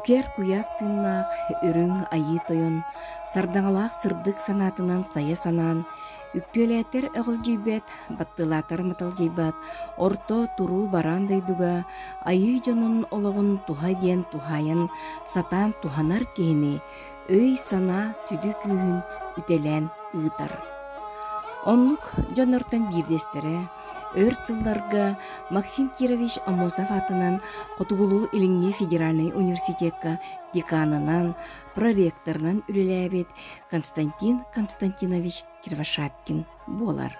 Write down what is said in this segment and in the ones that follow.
Үкэр куйаас тыыннаах үрүҥ Айыы Тойон сардаҥалаах сырдык санаатынан сайа санаан, үктүөлээтэр өҕүлдьүйбэт, баттылаатар маталдьыйбат орто туруу бараан дойдуга айыы дьонун олоҕун туһа диэн туһаайан сатаан туһанар киһини өй-санаа сүдү күүһүн үтэлээн ыытар. Оннук дьоннортон биирдэстэрэ өр сылларга Максим Кирович Аммосов аатынан Хотугулуу-Илиҥҥи федеральнай университекка деканынан, проректорынан үлэлээбит Константин Константинович Кривошапкин буолар.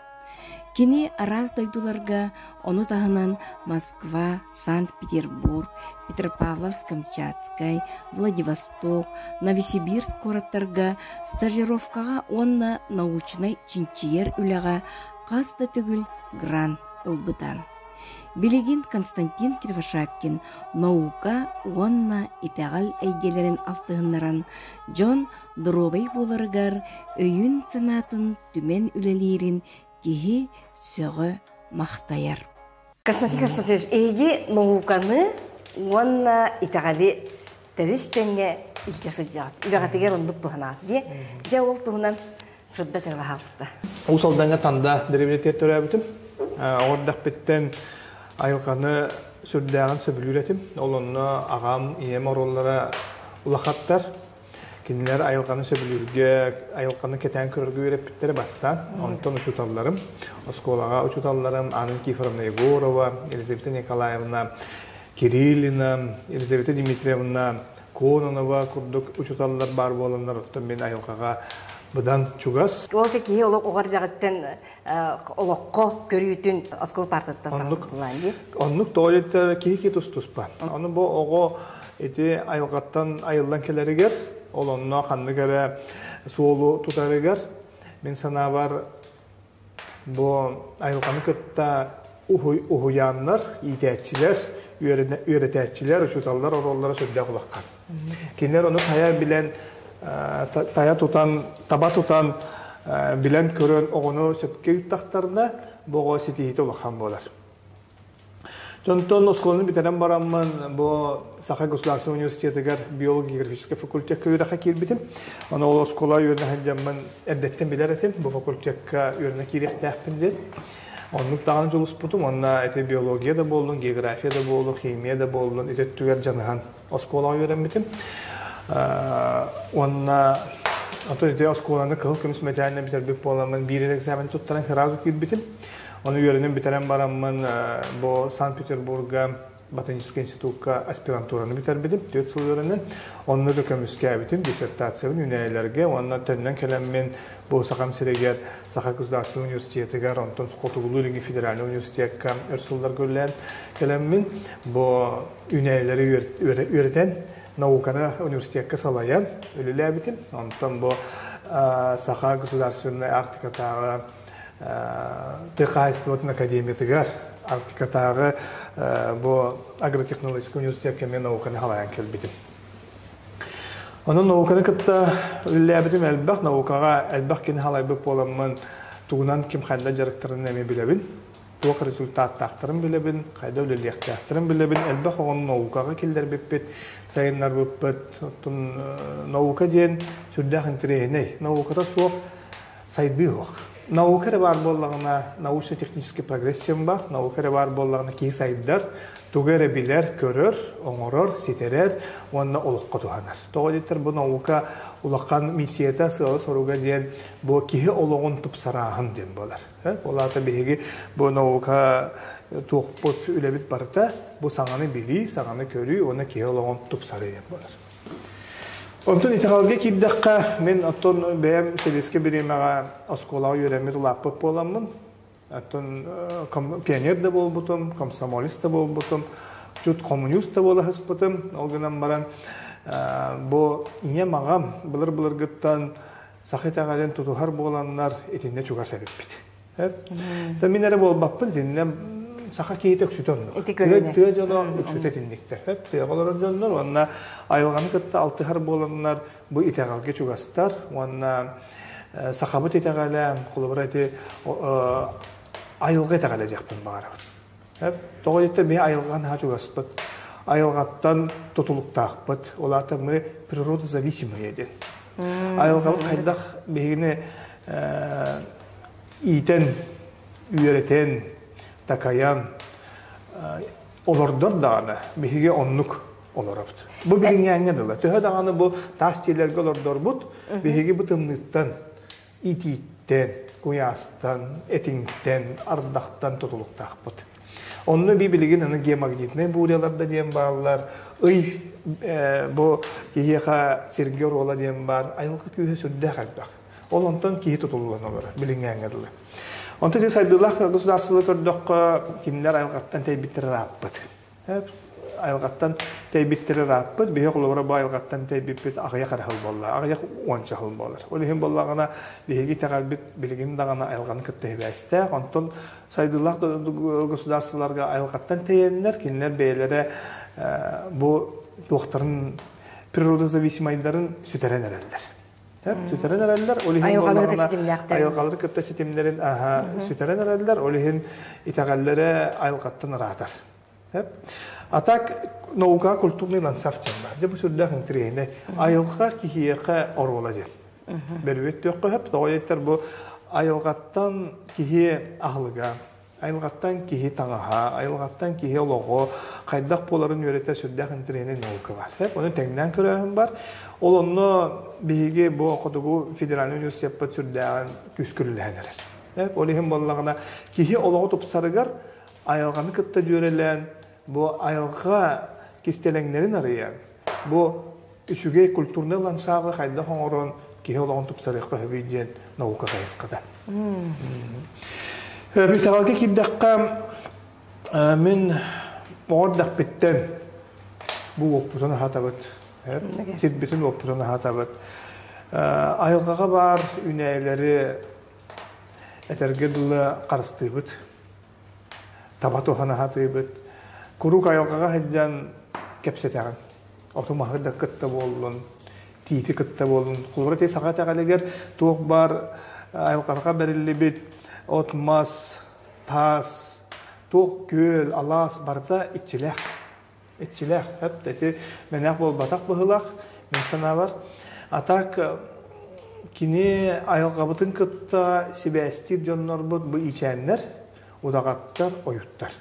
Кини араас дойдуларга, ону таһынан Москва, Санкт-Петербург, Петропавловск-Камчатскай, Владивосток, Новосибирск куораттарга стажировкаҕа уонна научнай чинчийэр үлэҕэ хас да төгүл грант ылбыта. Билигин Константин Кривошапкин наука уонна итэҕэл эйгэлэрин алтыһыннаран дьон доруобай буоларыгар өйүн-санаатын түмэн үлэлиирин киһи сөҕө махтайар. Константин Константинович, эһиги науканы уонна итэҕэли тэбис тэҥҥэ илдьэ сылдьаҕыт. Үлэҕитигэр оннук туһанаҕыт дии. Дьэ ол туһунан сырдат эрэ баһаалыста. Уус Алдаҥҥа Танда дэриэбинэтигэр төрөөбүтүм. Оҕо эрдэхпиттэн айылҕаны сүрдээҕин сөбүлүүр этим. Ол онно аҕам, ийэм оруоллара улахаттар. Кинилэр айылҕаны сөбүлүүргэ, айылҕаны кэтээн көрөргө үөрэппиттэрэ бастаан. Онтон учууталларым, оскуолаҕа учууталларым Анна Никифоровна Егорова, Елизавета Николаевна Кириллина, Елизавета Дмитриевна Кононова курдук учууталлар баар буоланнар, оттон мин айылҕаҕа быдан чугас. Ол киһи олох оҕо эрдэҕиттэн олоххо көрүүтүн оскуола партаттан саҕалаан дии. Оннук тоҕо диэтэр киһи киһи тус-туспа. Ону бу оҕо ити айылҕаттан айыллан кэлэригэр, ол онно ханнык эрэ суолу тутарыгар, мин санаабар, бу айылҕаны кытта уһуйааннар, иитээччилэр, үөрэтээччилэр, учууталлар оруоллара сүрдээх улахан. Кинилэр ону хайа билэн, тайа тутан, таба тутан, билэн-көрөн оҕону сөпкө ыыттахтарына, бу оҕо ситиһиитэ улахан буолар. Онтон оскуоланы бүтэрэн бараммын бу Саха государственнай университетыгар биолого-географическай факультекка үөрэххэ киирбитим. Ону ол оскуола үөрэнэ сылдьаммын эрдэттэн билэр этим, бу факультекка үөрэнэ киириэхтээхпин диэн. Оннук даҕаны дьулуспутум. Уонна ити биология да буоллун, география да буоллун, химия да буоллун ити өттүгэр дьаныһан оскуолаҕа үөрэммитим. Уонна оттон ити оскуоланы кыһыл көмүс мэтээлинэн бүтэрбит буоламмын биир эрэ экзамен туттаран сразу киирбитим. Ону үөрэнэн бүтэрэн бараммын бу Санкт-Петербурга ботаническай институкка аспирантураны бүтэрбитим, 4 сыл үөрэнэн. Онно да көмүскээбитим диссертациябын үүнээйилэргэ уонна төннөн кэлэммин бу Сахам сиригэр Саха государственнай университетыгар, онтон Хотугулуу-Илиҥҥи федеральнай университекка өр сылларга үлэлээн кэлэммин бу үүнээйилэри үөрэтэн науканы университекка салайан үлэлээбитим. Онтон бу Саха государственнай Арктикатааҕы тыа хаһаайыстыбатын академиятыгар Арктикатааҕы бу агротехнологическай университекка эмиэ науканы халайан кэлбитим. Онон науканы кытта үлэлээбитим элбэх, наукаҕа элбэх кини халайбыт буоламмын тугунан ким хайдах дьарыктарын эмиэ билэбин. Туох результаттаахтарын билэбин, хайда үлэлиэхтээхтэрин билэбин. Элбэх оҕону наукаҕа киллэрбиппит, сайыннарбыппыт. Оттон наука диэн сүрдээх интэриэһинэй. Науката суох сайдыы суох. Наука эрэ баар буоллаҕына, научно-технический прогресс диэн баар. Наука эрэ баар буоллаҕына киһи сайдар, тугу эрэ билэр, көрөр, оҥорор, ситэрэр уонна олоххо туһанар. Тоҕо диэтэр бу наука улахан миссията, сыала-соруга диэн бу киһи олоҕун тупсарааһын диэн буолар. Ол аата биһиги бу наука туохпут үлэбит барыта бу саҥаны билии, саҥаны көрүү уонна киһи олоҕун тупсарыы диэн буолар. Онтон итэҕэлгэ киирдэххэ, мин оттон бэйэм сэбиэскэй бириэмэҕэ оскуолаҕа үөрэммит улааппыт буоламмын, оттон пионер да буолбутум, комсомолец да буолбутум, чуть коммунист да буола сыспытым. Ол гынан баран бу ийэм аҕам былыр-былыргыттан саха итэҕэлин тутуһар буоланнар итиннэ чугас эбиппит. Та мин эрэ буолбаппын итиннэ саха киһитэ үксүтэ оннук. Тыа дьоно үксүтэ итинниктэр. Тыаҕа олорор дьоннор уонна айылҕаны кытта алтыһар буоланнар бу итэҕэлгэ чугастар уонна сахабыт итэҕэлэ холобура ити айылҕа итэҕэлэ диэхпин баҕарабын. Тоҕо диэтэр биһи айылҕа наһаа чугаспыт. Айылҕаттан тутулуктаахпыт. Ол аата мы природозависимые диэн. Айылҕабыт хайдах биһигини иитэн, үөрэтэн, такайан олордор даҕаны биһиги оннук олоробут. Бу билиҥҥээҥҥэ дылы. Төһө даҕаны бу таас дьиэлэргэ олордорбут, биһиги бу тымныыттан, итииттэн, куйаастан, этиҥтэн, ардахтан тутулуктаахпыт. Онно би билигин аны геомагнитнай бурялар да диэн бааллар, ый бу киһиэхэ сиргэ оруола диэн баар, айылҕа күүһэ сүрдээх элбэх. Ол онтон киһи тутуллан олорор, билиҥҥээҥҥэ дылы. Онтон ити сайдыылаах государстволары көрдөххө, кинилэр айылҕаттан тэйбиттэрэ ырааппыт. Айылҕаттан тэйбиттэрэ ырааппыт, биһи холобура бу айылҕаттан тэйбиппит аҕыйах эрэ сыл буолла, аҕыйах уонча сыл буолар. Ол иһин буоллаҕына, биһиги итэҕэлбит билигин даҕаны айылҕаны кытта сибээстээх, онтон сайдыылаах государстволарга айылҕаттан тэйэннэр, кинилэр бэйэлэрэ бу туохтарын природозависимайдарын сүтэрэн эрэллэр. Сүтэрэн эрэллэр, ол иһин буоллаҕына айылҕалары кытта ситимнэрин сүтэрэн эрэллэр, ол иһин итэҕэллэрэ айылҕаттан ыраатар. А так наука культурный ландшафт диэн баар. Дьэ бу сүрдээх интэриэһинэй. Айылҕа киһиэхэ оруола диэн. Бөрүөт түөххэ сөп, тоҕо диэттэр бу айылҕаттан киһи аһылыга, айылҕаттан киһи таҥаһа, айылҕаттан киһи олоҕо хайдах буоларын үөрэтэр сүрдээх интэриэһинэй наука баар. Сөп, ону тэҥнээн көрөөһүн бар. Ол онно биһиги бу Хотугу федеральнай университеппыт сүрдээҕин күүскүрүлэһэн эрэр. Сөп, ол иһин буоллаҕына киһи олоҕо тупсарыгар айылҕаны кытта дьүөрэлээн, бу айылҕа кистэлэҥнэрин арыйан, бу үчүгэй культурнай ландшафты хайдах оҥорон киһи олоҕун тупсарыахха сөбүй диэн наука хайысхата. Итэҕэлгэ киирдэххэ, мин оҕо эрдэхпиттэн бу уоппутун аһатабыт, сирбитин уоппутун аһатабыт. Айылҕаҕа баар үүнээйилэри этэргэ дылы харыстыыбыт. Таба туһана сатыыбыт. Куруук айылҕаҕа сылдьан кэпсэтэҕин. Оту-маһы да кытта буоллун, тиити кытта буоллун. Холобура, ити саха итэҕэлигэр туох баар айылҕаҕа бэриллибит от-мас, таас, туох күөл, алаас барыта иччилээх. Иччилээх. Эп ити мэнээх буолбатах быһыылаах, мин санаабар. А так кини айылҕабытын кытта сибээстиир дьоннорбут бу иичээннэр, удаҕаттар, ойуттар.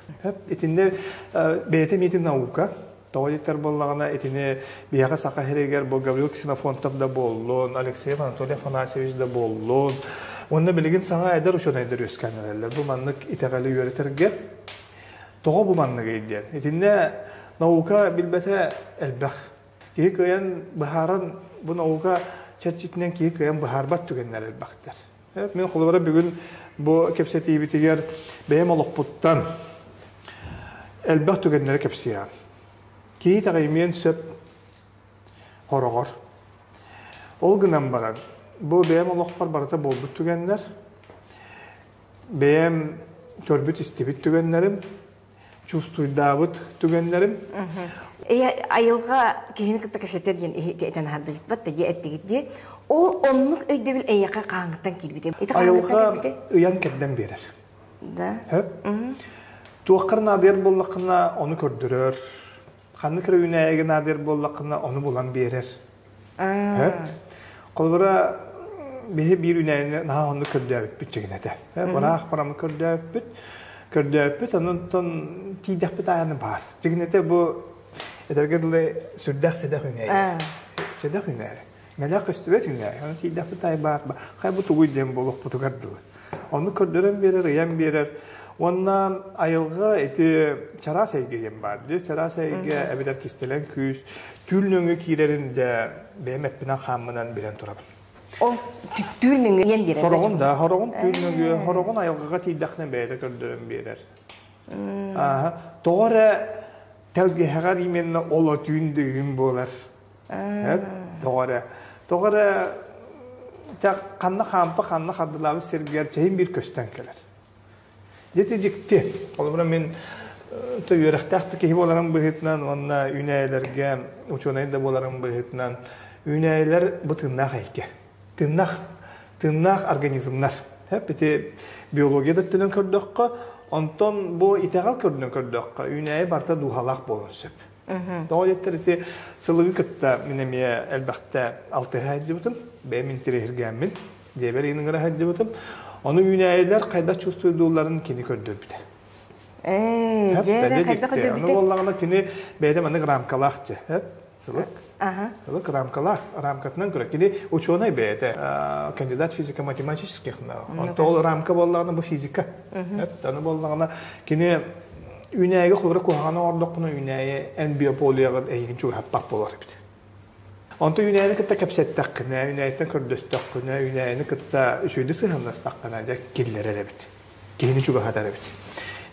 Итиннэ бэйэтэ эмиэтин наука. Тоҕо диэтэр буоллаҕына, итини биһиэхэ Саха сиригэр бу Гаврил Ксенофонтов да буоллун, Алексеев Анатолий Афанасьевич да буоллун, уонна билигин саҥа эдэр учуонайдар үөскээн эрэллэр. Бу маннык итэҕэли үөрэтэргэ Тоҕо бу манныгый диэн. Итиннэ наука билбэтэ элбэх. Киһи кыайан быһааран, бу наука чэрчитинэн киһи кыайан быһаарбат түгэннэр элбэхтэр. Мин холобура бүгүн бу кэпсэтиибитигэр бэйэм олохпуттан элбэх түгэннэри кэпсиэҕим. Киһи итэҕэйимиэн сөп хороҕор. Ол гынан баран, бу бэйэм олохпор барыта буолбут түгэннэр Бэйэм көрбүт-истибит түгэннэрим, чувствуйдаабыт түгэннэрим. Айылҕа киһини кытта кэпсэтэр диэн этэн аһардыгыт да дии эттигит дии. Ол оннук өйдөбүл эйиэхэ хаһааҥҥыттан киирбитэ? Айылҕа ыйан-кэрдэн биэрэр. Да. Туоххар наадыйар буоллаххына, ону көрдөрөр. Ханнык эрэ үүнээйигэ наадыйар буоллаххына, ону булан биэрэр. Холобура, биһи биир үүнээйини наһаа оннук көрдөөбүппүт чигинэтэ. Ыраах барамы көрдөөбүппүт. Көрдөөбүппүт, онон тиийдэхпит аайы баар. Чигинэтэ бу этэргэ дылы сүрдээх сэдэх үүнээйи. Сэдэх үүнээйи. Мэлэх көстүбэт үүнээйи. Онон тиийдэхпит аайы баар. Хай бу тугуй диэн буолуохпутугар дылы. Онну көрдөрөн биэрэр, ыйан биэрэр. Уонна айылҕа ити чараас эйгэ диэн баар дии. Чараас эйгэ эбэтэр кистэлэҥ күүс түүл нөҥүө киирэрин дьэ бэйэм эппинэн-хааммынан билэн турабын. Ол түүл нөҥүө иэн биэрэр. Хороҕун да, хороҕун түүл нөҥүө, хороҕун айылҕаҕа тиийдэххинэ бэйэтэ көрдөрөн биэрэр. Ааһа, тоҕо эрэ тэлгэһэҕэр именно ол түүн да буолар. Тоҕо эрэ тоҕо эрэ ханна хаампа ханна хардылаабыт сиргэр чэһин биир көстөн кэлэр. Дьэ дьикти. Холобура мин үөрэхтээх да киһи буоларым быһыытынан уонна үүнээйилэргэ учуонай да буоларым быһыытынан үүнээйилэр бу тыыннаах эйгэ. Тыыннаах тыыннаах организмнар. Ити биология да өттүнэн көрдөххө, онтон бу итэҕэл көрдүнэн көрдөххө, үүнээйи барыта дууһалаах буолуон сөп. Тоҕо диэттэр ити сылыгы кытта мин эмиэ элбэхтэ алтыһа сылдьыбытым, бэйэм интэриэһиргээммин, дьиэбэр иин ыҥыра сылдьыбытым. Ону үүнээйилэр хайдах чувствуйдуулларын кини көрдөрбүтэ. Ээ, дьэ, хайдах көрдөрбүтэ? Ону буоллаҕына кини бэйэтэ маннык рамкалаах дьэ, сылык. Сылык рамкалаах, рамкатынан көрөр. Кини учуонай бэйэтэ, кандидат физико-математических наук. Онто ол рамка буоллаҕына бу физика. Аны буоллаҕына кини Үүнээйигэ холобура куһаҕаны оҥордоххуна үүнээйи эн биополияҕын эйигин чугаһаппат буолар эбит. Онтон үүнээйини кытта кэпсэттэххинэ, үүнээйиттэн көрдөстөххүнэ, үүнээйини кытта үчүгэйдик сыһыаннастаххына дьэ киллэрэр эбит. Киһини чугаһатар эбит.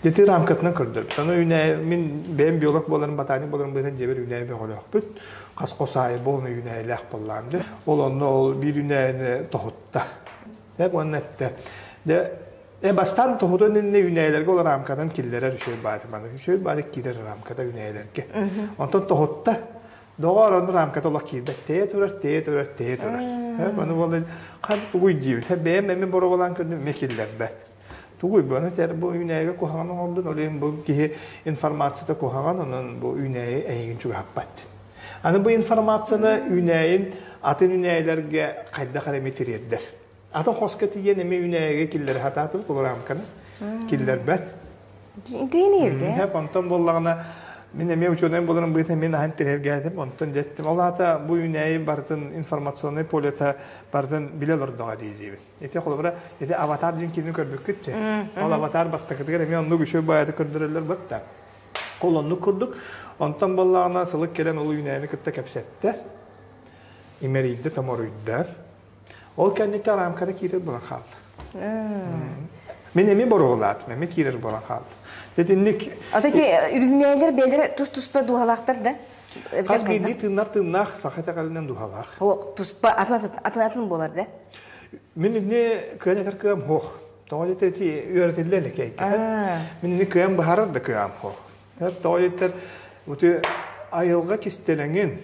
Дьэ рамкатынан көрдөрбүт. Аны үүнээйи мин бэйэм биолог буоларым, ботаник буоларым быһыытынан дьиэбэр үүнээйи бөҕөлөөхпүт. Хас хос аайы буолна үүнээйилээх буоллаҕым дьэ. Ол онно ол биир үүнээйини тоһутта. Дьэ уонна эттэ. Дьэ Э бастаан тоһутун иннэ үүнээйилэргэ ол рамканан киллэрэр үчүгэй бааты маны. Үчүгэй бааты киирэр рамката үүнээйилэргэ. Онтон тоһутта доҕоор ону рамката олох киирбэт. Тэйэ турар, тэйэ турар, тэйэ турар. Маны буолла хан тугуй диибин. Бэйэм эми боруобалаан көрдүм, эмиэ киллэрбэт. Тугуй бу? Аны тэр бу үүнээйигэ куһаҕан оҥордун, ол иһин бу киһи информацията куһаҕан, онон бу үүнээйи эйигин чугаһаппат. Аны бу информацияны үүнээйин атын үүнээйилэргэ хайдах эрэ эмиэ тириэрдэр. Атын хоско тиийэн эмиэ үүнээйигэ киллэрэ сатаатым кулурамканы киллэрбэт. Интэриэһинэй Онтон буоллаҕына мин эмиэ учуонай буоларым быһыытынан мин аһан тириэргээтим. Онтон дьэттим. Ол аата бу үүнээйи барытын информационнай полета барытын билэ олордоҕо дии диибин. Ити холобура ити аватар диэн кинини көрбүккүт че. Ол аватар бастакытыгар эмиэ оннук үчүгэй баайаты көрдөрөллөр бытта. Ол оннук курдук. Онтон буоллаҕына сылык кэлэн ол үүнээйини кытта кэпсэттэ. Имэрийдэ, томоруйда. Ол кэнниттэн рамкада киирэр буолан хаалла. Мин эмиэ боруобалаатым, эмиэ киирэр буолан хаалла. Итинник... Ата ити үрүҥнээлэр бэйэлэрэ тус-туспа дууһалаахтар да? Хас биирдии тыыннар тыыннаах саха итэҕэлинэн дууһалаах. О, туспа атын-атын буолар да? Мин итини кыан этэр кыам суох. Тоҕо диэтэр ити үөрэтиллэ илик эйгэ. Мин ини кыам быһаарар да кыам суох. Тоҕо диэтэр ути айылҕа кистэлэҥин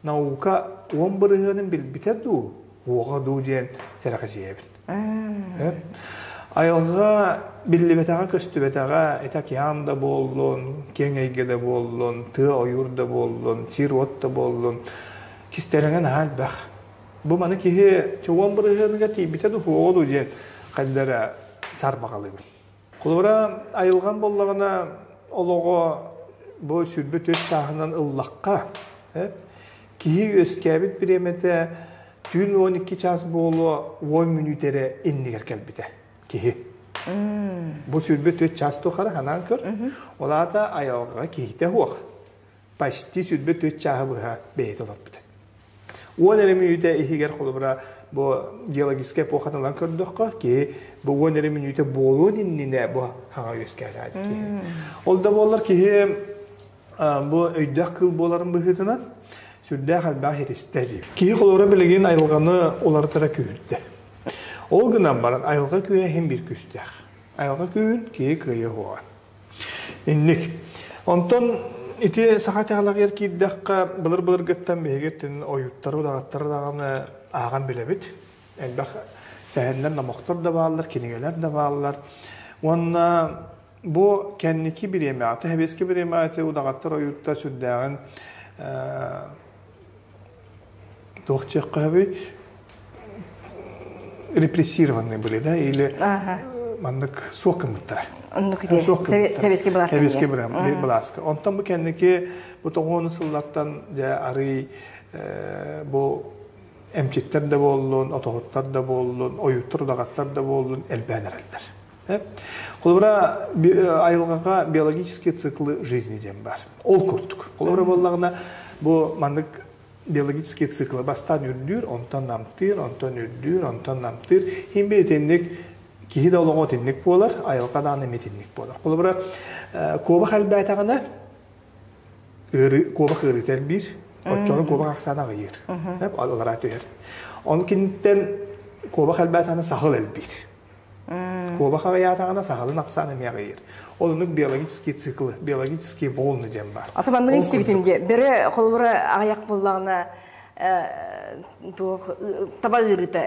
наука 10 бырыһыанын билбитэ дуу, уоҕа дуу диэн сэрэхэчийэбин. Айылҕа биллибэтэҕэ, көстүбэтэҕэ, ити океан да буоллун, киэҥ эйгэ да буоллун, тыа ойуур да буоллун, сир-уот да буоллун, кистэлэҥэ наһаа элбэх. Бу маны киһи 10 бырыһыаныгар тиийбитэ дуу, суоҕа дуу диэн хайда эрэ саарбаҕалыыбын. Холобура, айылҕан буоллаҕына олоҕо бу 24 чааһынан ыллахха, киһи үөскээбит бириэмэтэ түүн 12 чаас буолуо 10 мүнүүтэ эрэ иннигэр кэлбитэ киһи. Бу 24 чаас тухары ханаан көр. Ол аата айылҕаҕа киһитэ суох. Почти 24 чааһы быһа бэйэтэ олорбута. 10 эрэ мүнүүтэ иһигэр холобура бу геологическай эпоханы ылан көрдөххө, киһи бу 10 эрэ мүнүүтэ буолуон иннинэ бу хаҥа үөскээтэ киһи. Ол да буоллар киһи бу өйдөөх кыыл буоларын быһыытынан сүрдээх элбэх иристэ диир. Киһи холобура билигин айылҕаны уларытара күүһүрдэ. Ол гынан баран айылҕа күүһэ иһин биир күүстээх. Айылҕа күүһүн киһи кыайыа суоҕа. Инник. Онтон ити саха итэҕэлигэр киирдэххэ, былыр-былыргыттан биһиги өттүн ойууттары, удаҕаттары даҕаны ааҕан билэбит. Элбэх сэһэннэр, номохтор да бааллар, кинигэлэр да бааллар. Уонна бу кэнники бириэмэҕэ, сэбиэскэй бириэмэҕэ ити удаҕаттар, ойууттар сүрдээҕин туох диэххэ сөбүй репрессированные были, да, или маннык суох гыммыттара. Оннук ити. Сэбиэскэй былааска. Сэбиэскэй былааска. Онтон бу кэнники бу тоҕуону сыллартан дьэ арый бу эмчиттэр да буоллун, отоһуттар да буоллун, ойууттар, удаҕаттар да буоллун элбээн эрэллэр. Холобура, айылҕаҕа биологические циклы жизни диэн бар. Ол курдук. Холобура буоллаҕына, бу маннык биологические циклы бастаан үрдүүр, онтон намтыыр, онтон үрдүүр, онтон намтыыр. Хин бир итинник киһи да олоҕо итинник буолар, айылҕа даҕаны эмиэ итинник буолар. Холобура, куобах элбээтэҕинэ, ыарыы, куобах ыарыыта элбиир, оччоҕуна куобах ахсаана аҕыйыыр. Аллараа түһэр. Ону киниттэн куобах элбээтэҕинэ саһыл элбиир. Куобах аҕыйаатаҕына саһылын ахсаана эмиэ аҕыйыыр. Ол оннук биологические циклы, биологические волны диэн баар. Аты маннык истибитим дии. Бөрө холобура аҕыйах буоллаҕына. Туох таба ыарыыта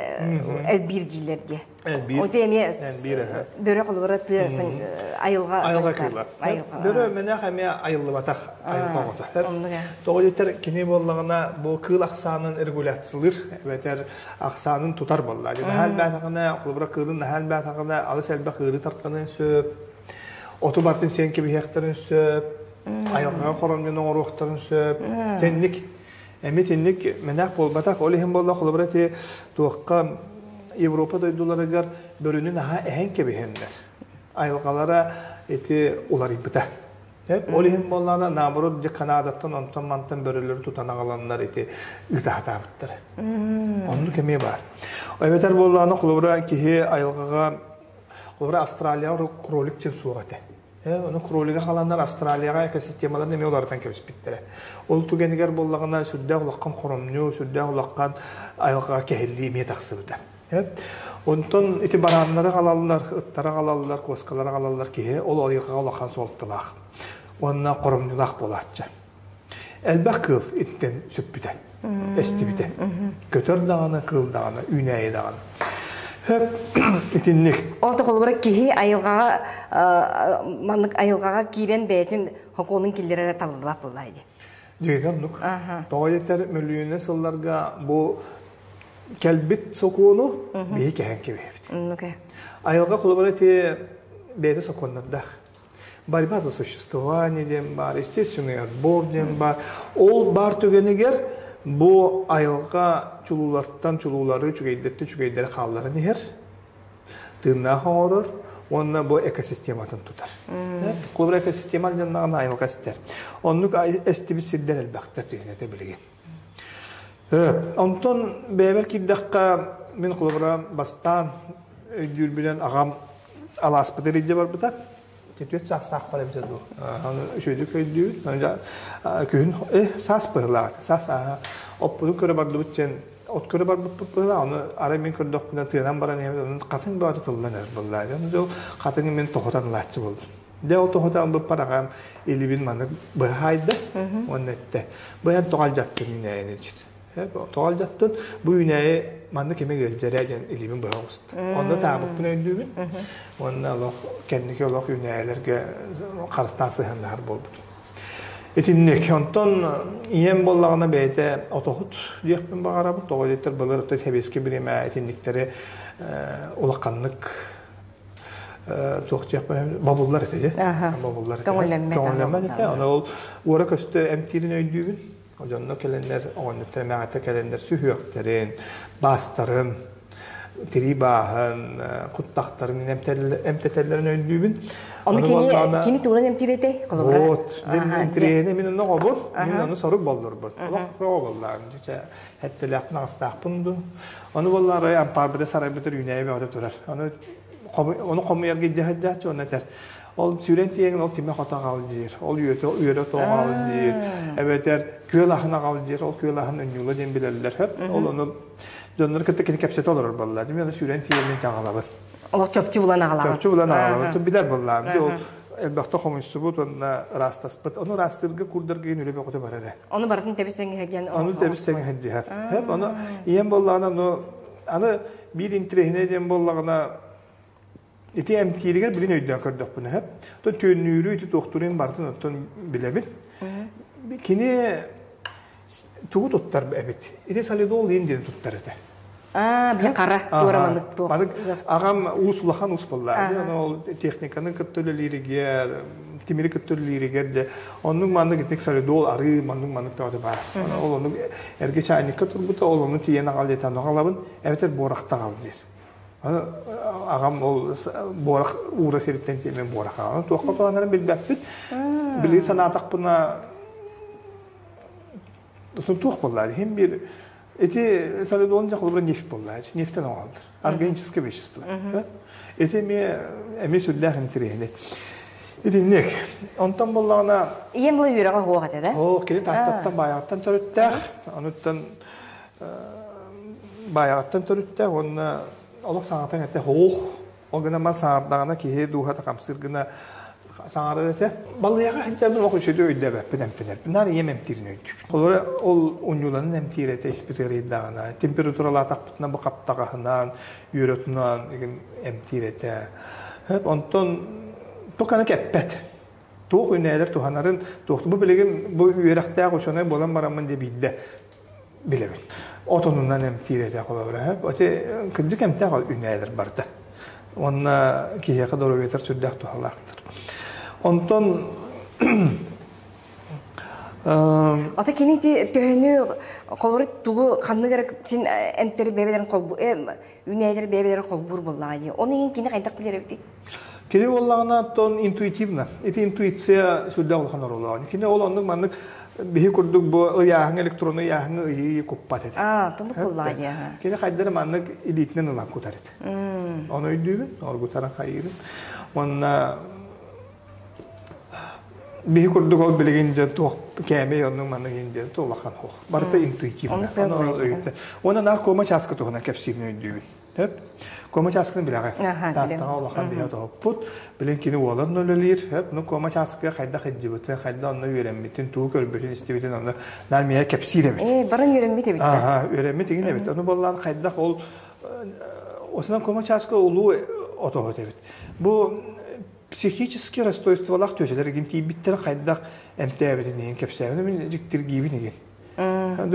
элбиир дииллэр дии. Элбиир. Ону эмиэ Элбиир эһэ. бөрө холобура тыа айылҕа Айылҕа кыыла. Бөрө мэнэх эмиэ айыллыбатах айылҕа оҕото. Тоҕо диэтэр кини буоллаҕына бу кыыл ахсаанын регуляциялыыр эбэтэр ахсаанын тутар буолла. Наһаа элбээтэҕинэ, холобура кыылын наһаа элбээтэҕинэ алыс элбэх ыарыы тарҕаныан сөп. Оту бартын сиэн кэбиһиэхтэрин сөп. Айылҕаҕа хоромньуну оҥоруохтарын сөп. Тэнник Эми итинник мэнээх буолбатах. Ол иһин буолла холобура ити туохха Европа дойдуларыгар бөрөнү наһаа эһэн кэбиһэннэр. Айылҕалара ити уларыйбыта. Ол иһин буоллаҕына наоборот дьэ Канадаттан онтон мантан бөрөлөрү тутан аҕаланнар ити ыытаһатаабыттара. Оннук эмиэ баар. Эбэтэр буоллаҕына холобура киһи айылҕаҕа холобура Австралияҕа кролик диэн суох этэ. Ону кролига халаннар Австралияҕа экосистемаларын эмиэ уларытан кэбиспиттэрэ. Ол түгэнигэр буоллаҕына сүрдээх улахан хоромньу, сүрдээх улахан айылҕаҕа кэһиллии эмиэ тахсыбыта. Онтон ити барааннары аҕалаллар, ыттары аҕалаллар, куоскалары аҕалаллар киһи ол айылҕаҕа улахан суолталаах уонна хоромньулаах буолааччы. Элбэх кыыл иттэн сүппүтэ, эстибитэ. Көтөр даҕаны, кыыл даҕаны, үүнээйи даҕаны. Хөп итинник. Ол холобура киһи айылҕаҕа маннык айылҕаҕа киирэн бэйэтин хокуонун киллэрэрэ табыллыбат буоллаа дии. Дьиҥэр оннук. Тоҕо диэтэр мөлүйүөнэ сылларга бу кэлбит сокуону биһи кэһэн кэбиһэбит. Айылҕа холобура ити бэйэтэ сокуоннардаах. Борьба за существование диэн баар, естественный отбор диэн баар. Ол баар түгэнигэр бу айылҕа чулуулартан чулуулары, үчүгэйдэртэн үчүгэйдэри хаалларан иһэр, тыыннаах оҥорор уонна бу экосистематын тутар. Холобура экосистема дьонноҕуна айылҕа эстэр. Оннук эстибит сирдэр элбэхтэр түһүнэтэ билигин. Онтон бэйэбэр киирдэххэ, мин холобура бастаан өйдүүрбүнэн аҕам алааспытыгар илдьэ барбыта. Түөрт саастаахпар эбитэ дуу. Аны үчүгэйдик өйдүүбүт. Күһүн саас быһылаах. Саас оппутун көрө бардыбыт диэн от көрө барбыппыт быһылаах. Ону арай мин көрдөхпүнэ тыанан баран иһэбит. Онон хатыҥ бөҕөтө тыллан эрэр буоллаа. Ону хатыҥы мин тоһутан ылааччы буоллум. Дьэ ол тоһутан ылбыппар аҕам илибин маннык быһаайда уонна эттэ. Бу эн тоҕо алдьаттын үүнээйини дьит. Тоҕо алдьаттын бу үүнээйи маннык кими ыалдьара диэн илиибин быһа оҕуста. Онно таабыппын өйдүүбүн. Уонна олох кэнники олох үүнээйилэргэ харыстаан сыһыаннаһар буолбутум. Итинник. Онтон ийэм буоллаҕына бэйэтэ отоһут диэхпин баҕарабын. Тоҕо диэтэр былыр сэбиэскэй бириэмэ итинниктэри улаханнык туох диэхпин бобуллар этэ дии. Бобуллар этэ. Көҥүллэммэт этэ. Ону ол уора көстө эмтиирин өйдүүбүн. Дьонно кэлэннэр, оҕонньоттор эмээҕиттэр кэлэннэр сүһүөхтэрин, баастарын, тирии бааһын, куттахтарын эмтэтэллэрин өйдүүбүн. Ону кини кини тугунан эмтиир этэй? Холобура. Вот, интириэһинэ мин онно оҕобун, мин ону сорук боллорбун. Олох оҕо боллаам. Хэттэлээхпин аҕыстаахпын дуу. Ону боллаары ампаарбыта сарайбытыр үүнээйи бөҕөтө турар. Ону ону хомуйарга илдьэ сылдьааччы уонна этэр ол сүүрэн тиийэҥин ол тимэх ото аҕал диир, ол үөтэ үөрэ оту аҕал диир, эбэтэр күөл аһын аҕал диир, ол күөл аһын өнньула диэн билэллэр хөп. Ол ону дьоннор кытта кини кэпсэтэ олорор буолла. Мин ону сүүрэн тиийэммин аҕалабын. Олох чопчу булан аҕалаҕын. Чопчу булан аҕалабын. Билэр буоллаҕым. Ол элбэхтэ хомуйсубут уонна ыраастаспыт. Ону ыраастыырга курдарга үлэ бөҕөтө бар эрэ. Ону барытын тэбис тэҥҥэ сылдьан. Ону тэбис тэҥҥэ сылдьыһар. Хөп, ону ийэм буоллаҕына ону аны биир интэриэһинэй диэн буоллаҕына ити эмтииригэр билин өйдөөн көрдөхпүнэ сөп. То түөннүүрү ити туохтуурун барытын оттон билэбин. Кини тугу туттар эбит? Ити солидол диэн диэн туттар этэ. Аа, били хара туора маннык туох. Аҕам уус улахан уус буолла. Ол техниканы кытта үлэлииригэр, тимири кытта үлэлииригэр де оннук маннык итик солидол арыы маннык маннык бөҕөтө баар. Ол оннук эргэ чайникка турбута, ол ону тиийэн аҕал диэтэ, аҕалабын, эбэтэр буорахта аҕал диир. Аҕам ол буорах уура сириттэн тиэмэн буорах аҕалан туохха туһанарын билбэппит. Билигин санаатахпына туох буолла иһин биир ити солидон дьэ холобура нефть буолла нефтен оҥоһуллар органическое вещество ити эмиэ эмиэ сүрдээх интэриэһинэй итинник онтон буоллаҕына ийэм бу үөрэҕэ суох этэ да оо кини тааттаттан баайаҕаттан төрүттээх онуттан Баайаҕаттан төрүттээх уонна олох саҥатан этэ һоох. Ол гынан баран саҥардаҕына киһи дууһата хамсыыр гына Саҥарар этэ. Балыйаҕа сылдьарбын олох үчүгэй өйдөөбөппүн эмтэнэрбин. Наар ийэм эмтиирин өйдүүбүн. Холобура, ол унньууланан эмтиир этэ испит ыарыйдаҕына, температуралаатахпытына бу хаптаҕаһынан, үөрэтинэн эмтиир этэ. Онтон токаны кэппэт. Туох үнээлэр туһанарын, туох бу билигин бу үөрэхтээх учуонай буолан бараммын дии биирдэ билэбин. Отонунан эмтиир этэ холобура. Ити кырдьык эмтээх үнээлэр барда. Уонна киһиэхэ доруобуйатар сүрдээх туһалаахтар. Онтон Ата кини ти төһөнү холобур тугу ханнык эрэ син эмтери бэйэлэрин холбу үнээлэр бэйэлэрин холбуур буоллаҕа дии. Оны иһин кини хайдах билэр эбитий? Кини буоллаҕына оттон интуитивно. Ити интуиция сүрдээх улахан оруоллаах. Кини ол оннук маннык биһи курдук бу ыйааһыҥ электронный ыйааһыҥы ыйыы куппат этэ. Аа, тонук буоллаҕа дии. Кини хайдары маннык илиитинэн ылан кутар этэ. Ону өйдүүбүн, оргутарын хайыырын. Уонна биһи курдук ол билигин дьэ туох кээмэй оннук маннык иһин диэн улахан суох. Барыта интуитивно. Уонна наркома чааска туһунан кэпсиирин өйдүүбүн. Сөп. Кома чааскыны билэҕэ. Тааттаҕа улахан биһэ тоһуппут. Билин кини уолан үлэлиир. Сөп. Ну кома чааскыга хайдах илдьибитин, хайдах онно үөрэммитин, тугу көрбүтүн, истибитин онно наар миэхэ кэпсиир эбит. Ээ, баран үөрэммит эбит. Аха, үөрэммит игин эбит. Ону боллаан хайдах ол осынан кома чааска улуу отоһут эбит. Бу психически расстройстволаах төсөлөр игин тиийбиттэр хайдах эмтээбитин иһин кэпсээбин мин дьиктиргиибин игин.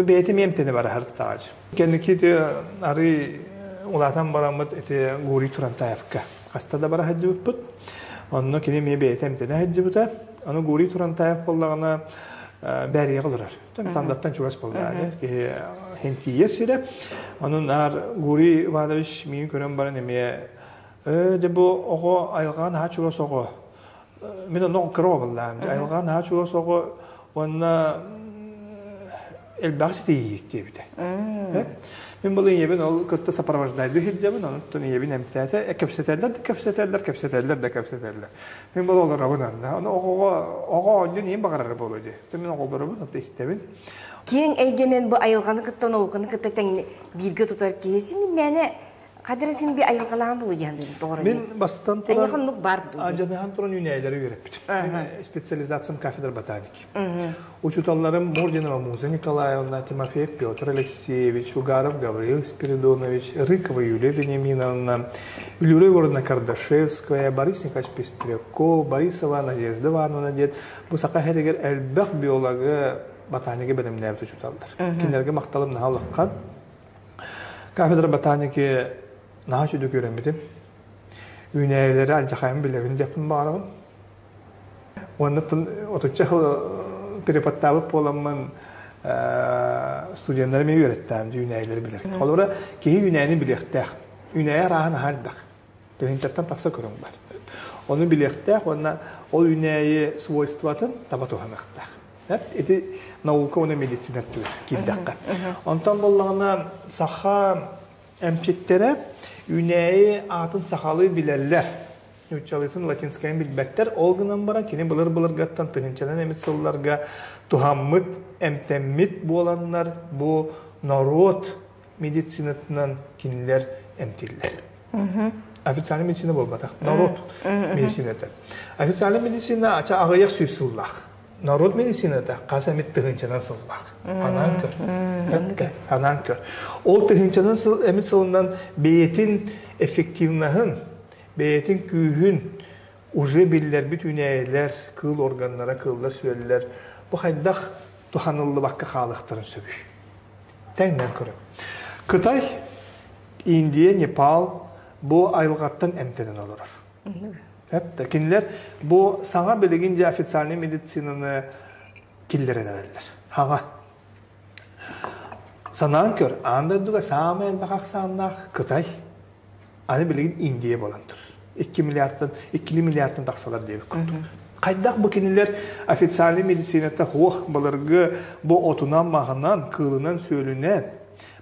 Бэйэтэ эмтэнэ бара сырыттаҕа. Кэнники ити арый улаатан бараммыт ити Гурий Турантаевка хаста да бара сылдьыбыппыт. Онно кини эмиэ бэйэтэ эмтэнэ сылдьыбыта. Аны Гурий Турантаев буоллаҕына Бээрийэҕэ олорор. Тандаттан чугас буоллаҕа киһи хентийэр сирэ. Онон наар Гурий Иванович миигин көрөн баран эмиэ ээ дьэ бу оҕо айылҕаҕа наһаа чугас оҕо. Мин онно кыра оҕо Айылҕа наһаа чугас оҕо уонна элбэх ситиһиик диэбитэ. Мин бұл ийэбин ол кытта сопровождайды сылдьабын, онуттан ийэбин эмтээтэ, кэпсэтэллэр да кэпсэтэллэр, кэпсэтэллэр да кэпсэтэллэр. Мин бұл олоробун анна. Ону оҕоҕо оҕо оонньуун ийэм баҕарара буолуо дии. Мин оҕолоробун, онто истэбин. Киэҥ эйгэнэн бу айылҕаны кытта науканы кытта тэҥ бииргэ тутар киһи син мээнэ Хадыр син би айылҕалаан булу диэн тоҕор. Мин бастатан туран Эйиэхэ оннук бар дуу. Дьаныһан туран үүнээйилэри үөрэппитим. Мин специализациям кафедра ботаники. Учуталларым Мординова Муза Николаевна, Тимофеев Петр Алексеевич, Угаров Гаврил Спиридонович, Рыкова Юлия Вениаминовна, Юлия Егоровна Кардашевская, Борис Николаевич Пестряков, Борисова Надежда Ивановна диэн бу саха сиригэр элбэх биологы ботаника бэлэмнээбит учууталлар. Кинилэргэ махталым наһаа улахан. Кафедра ботаники наһаа үчүгэй үөрэммитим. Үүнээйилэри алдьахайын билэбин диэхпин баҕарабын. Уонна отучча сыл перепадтаабыт буоламмын студеннары эмиэ үөрэттэм үүнээйилэри билэр. Холобура, киһи үүнээйини билиэхтээх. Үүнээйи арааһа наһаа элбэх. Тыһыынчаттан тахса көрүҥ бар. Ону билиэхтээх уонна ол үүнээйи свойствотын таба туһаныахтаах. Ити наука уонна медицина өттүгэр киирдэххэ. Онтон буоллаҕына саха эмчиттэрэ үүнээйи аатын сахалыы билэллэр. Нууччалыытын латинскайын билбэттэр. Ол гынан баран кини былыр-былыргаттан тыһыынчанан эмит сылларга туһаммыт, эмтэммит буоланнар бу норуот медицинатынан кинилэр эмтииллэр. Официальный медицина буолбатах, норуот медицината. Официальный медицина ача аҕыйах сүүс сыллаах. Народ медицината хас эмит тыһыынчанан сыллаах. Анаан көр. Анаан көр. Ол тыһыынчанан сыл эмит сылынан бэйэтин эффективноһын, бэйэтин күүһүн уже биллэрбит үүнээйилэр, кыыл органнара, кыыллар-сүөллэр бу хайдах туһаныллыбакка хаалыахтарын сөбүй? Тэҥнэн көрө. Кытай, Индия, Непал бу айылҕаттан эмтэнэн олорор. Эп кинилэр бу саҥа билигин дьэ официальный медицинаны киллэрэн эрэллэр. Хаҥа. Санаан көр, аан дойдуга саамай элбэх ахсааннаах Кытай, аны билигин Индия буолан турар. 2 миллиардтан, 2 миллиардтан тахсалар диэбит курдук. Хайдах бу кинилэр официальный медицината хуох былыргы бу отунан-маһынан, кыылынан-сүөлүнэн,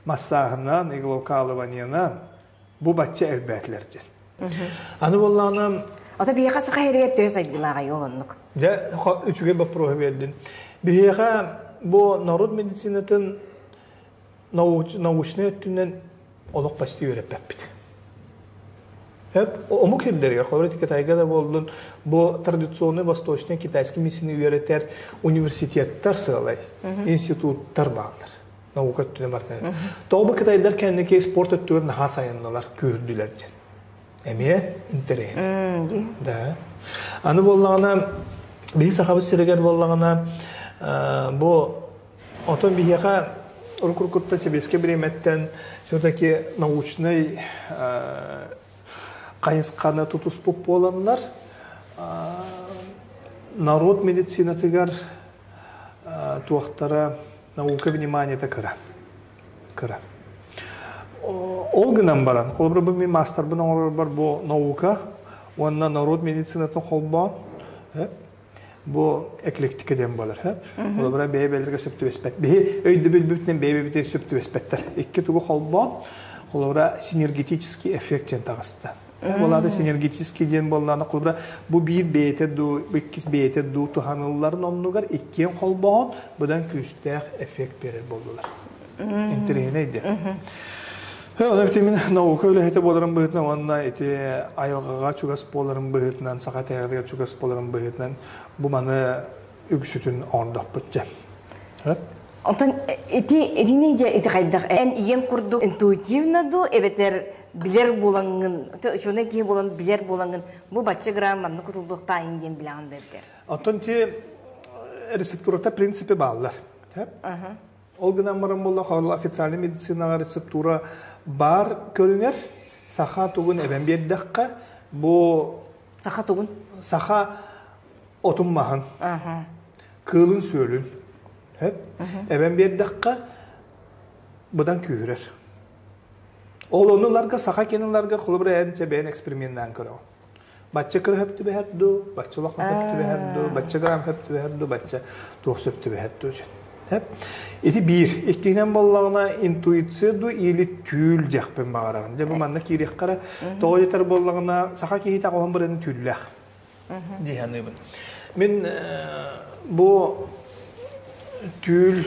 массааһынан, иглоукалываниенан бу бачча элбээтилэр диэн. Аны буоллаҕына Ото биһиэхэ саха иһигэр төһө сайдыылааҕай ол оннук? Дьэ, үчүгэй боппуруоһу биэрдин. Биһиэхэ бу норуот медицинатын научнай өттүнэн олох почти үөрэппэппит. Омук сирдэригэр, холобур, Китайга да буоллун, бу традиционный восточный китайский медицина үөрэтэр университеттар сыалай, институттар бааллар. Наука өттүнэн барытын. Тоҕо бу кытайдар кэнники спорт өттүгэр наһаа сайыннылар, күүһүрдүлэр диэн. Эмиэ интэриэһинэй. Да. Аны буоллаҕына, биһи Сахабыт сиригэр буоллаҕына, бу Отон биһиэхэ уруккуттан сэбиэскэй бириэмэттэн все-таки научнай хайысханы тутуспут буоланнар, народ медицинатыгар туохтара наука вниманиета кыра. Кыра. Ол гынан баран, холобура бу мин маастарбын оҥорорбор бу наука уонна народ медицинатын холбоон бу эклектика диэн буолар. Холобура бэйэ-бэйэлэргэ сөп түбэспэт. Биһи өйдөбүлбүтүнэн бэйэ-бэйэбитигэр сөп түбэспэттэр. Икки тугу холбоон, холобура синергетический эффект диэн таҕыста. Ол синергетический диэн буоллаҕына, холобура бу биир бэйэтэ дуу, иккис бэйэтэ дуу туһанылларын оннугар иккиэн холбоон, быдан күүстээх эффект биэрэр буоллулар. Интэриэһинэй диэн. Онон ити мин наука үлэһитэ буоларым быһыытынан уонна ити айылҕаҕа чугас буоларым быһыытынан, саха итэҕэлигэр чугас буоларым быһыытынан бу маны үксүтүн оҥордохпут дьэ. Онтон ити итини дьэ ити хайдах эн ийэм курдук интуитивно дуу эбэтэр билэр буолаҥҥын учуонай киһи буолан билэр буолаҥҥын бу бачча грамм маннык кутуллуохтаайын диэн билэҕин да эбэтэр. Оттон ити рецептурата принципе бааллар. Ол гынан баран буолла официальный медицинаҕа рецептура бар көрүҥэр саха тугун эбэн биэрдэххэ бу саха тугун саха отун маһын кыылын сүөлүн эбэн биэрдэххэ быдан күүһүрэр. Ол оннуларга саха киниларга холобура эн бэйэн эксперименнаан көрөҕүн. Бачча кыра хөп түбэһэр дуу, бачча улахан хөп түбэһэр дуу, бачча грамм хөп түбэһэр дуу, бачча туох сөп түбэһэр дуу Тэп. Ити биир. Иккиһинэн буоллаҕына интуиция дуу или түүл диэхпин баҕарабын. Дьэ бу манна киириэххэ тоҕо диэтэр буоллаҕына саха киһитэ оҕоһун бырыны түүллээх дии саныыбын. Мин бу түүл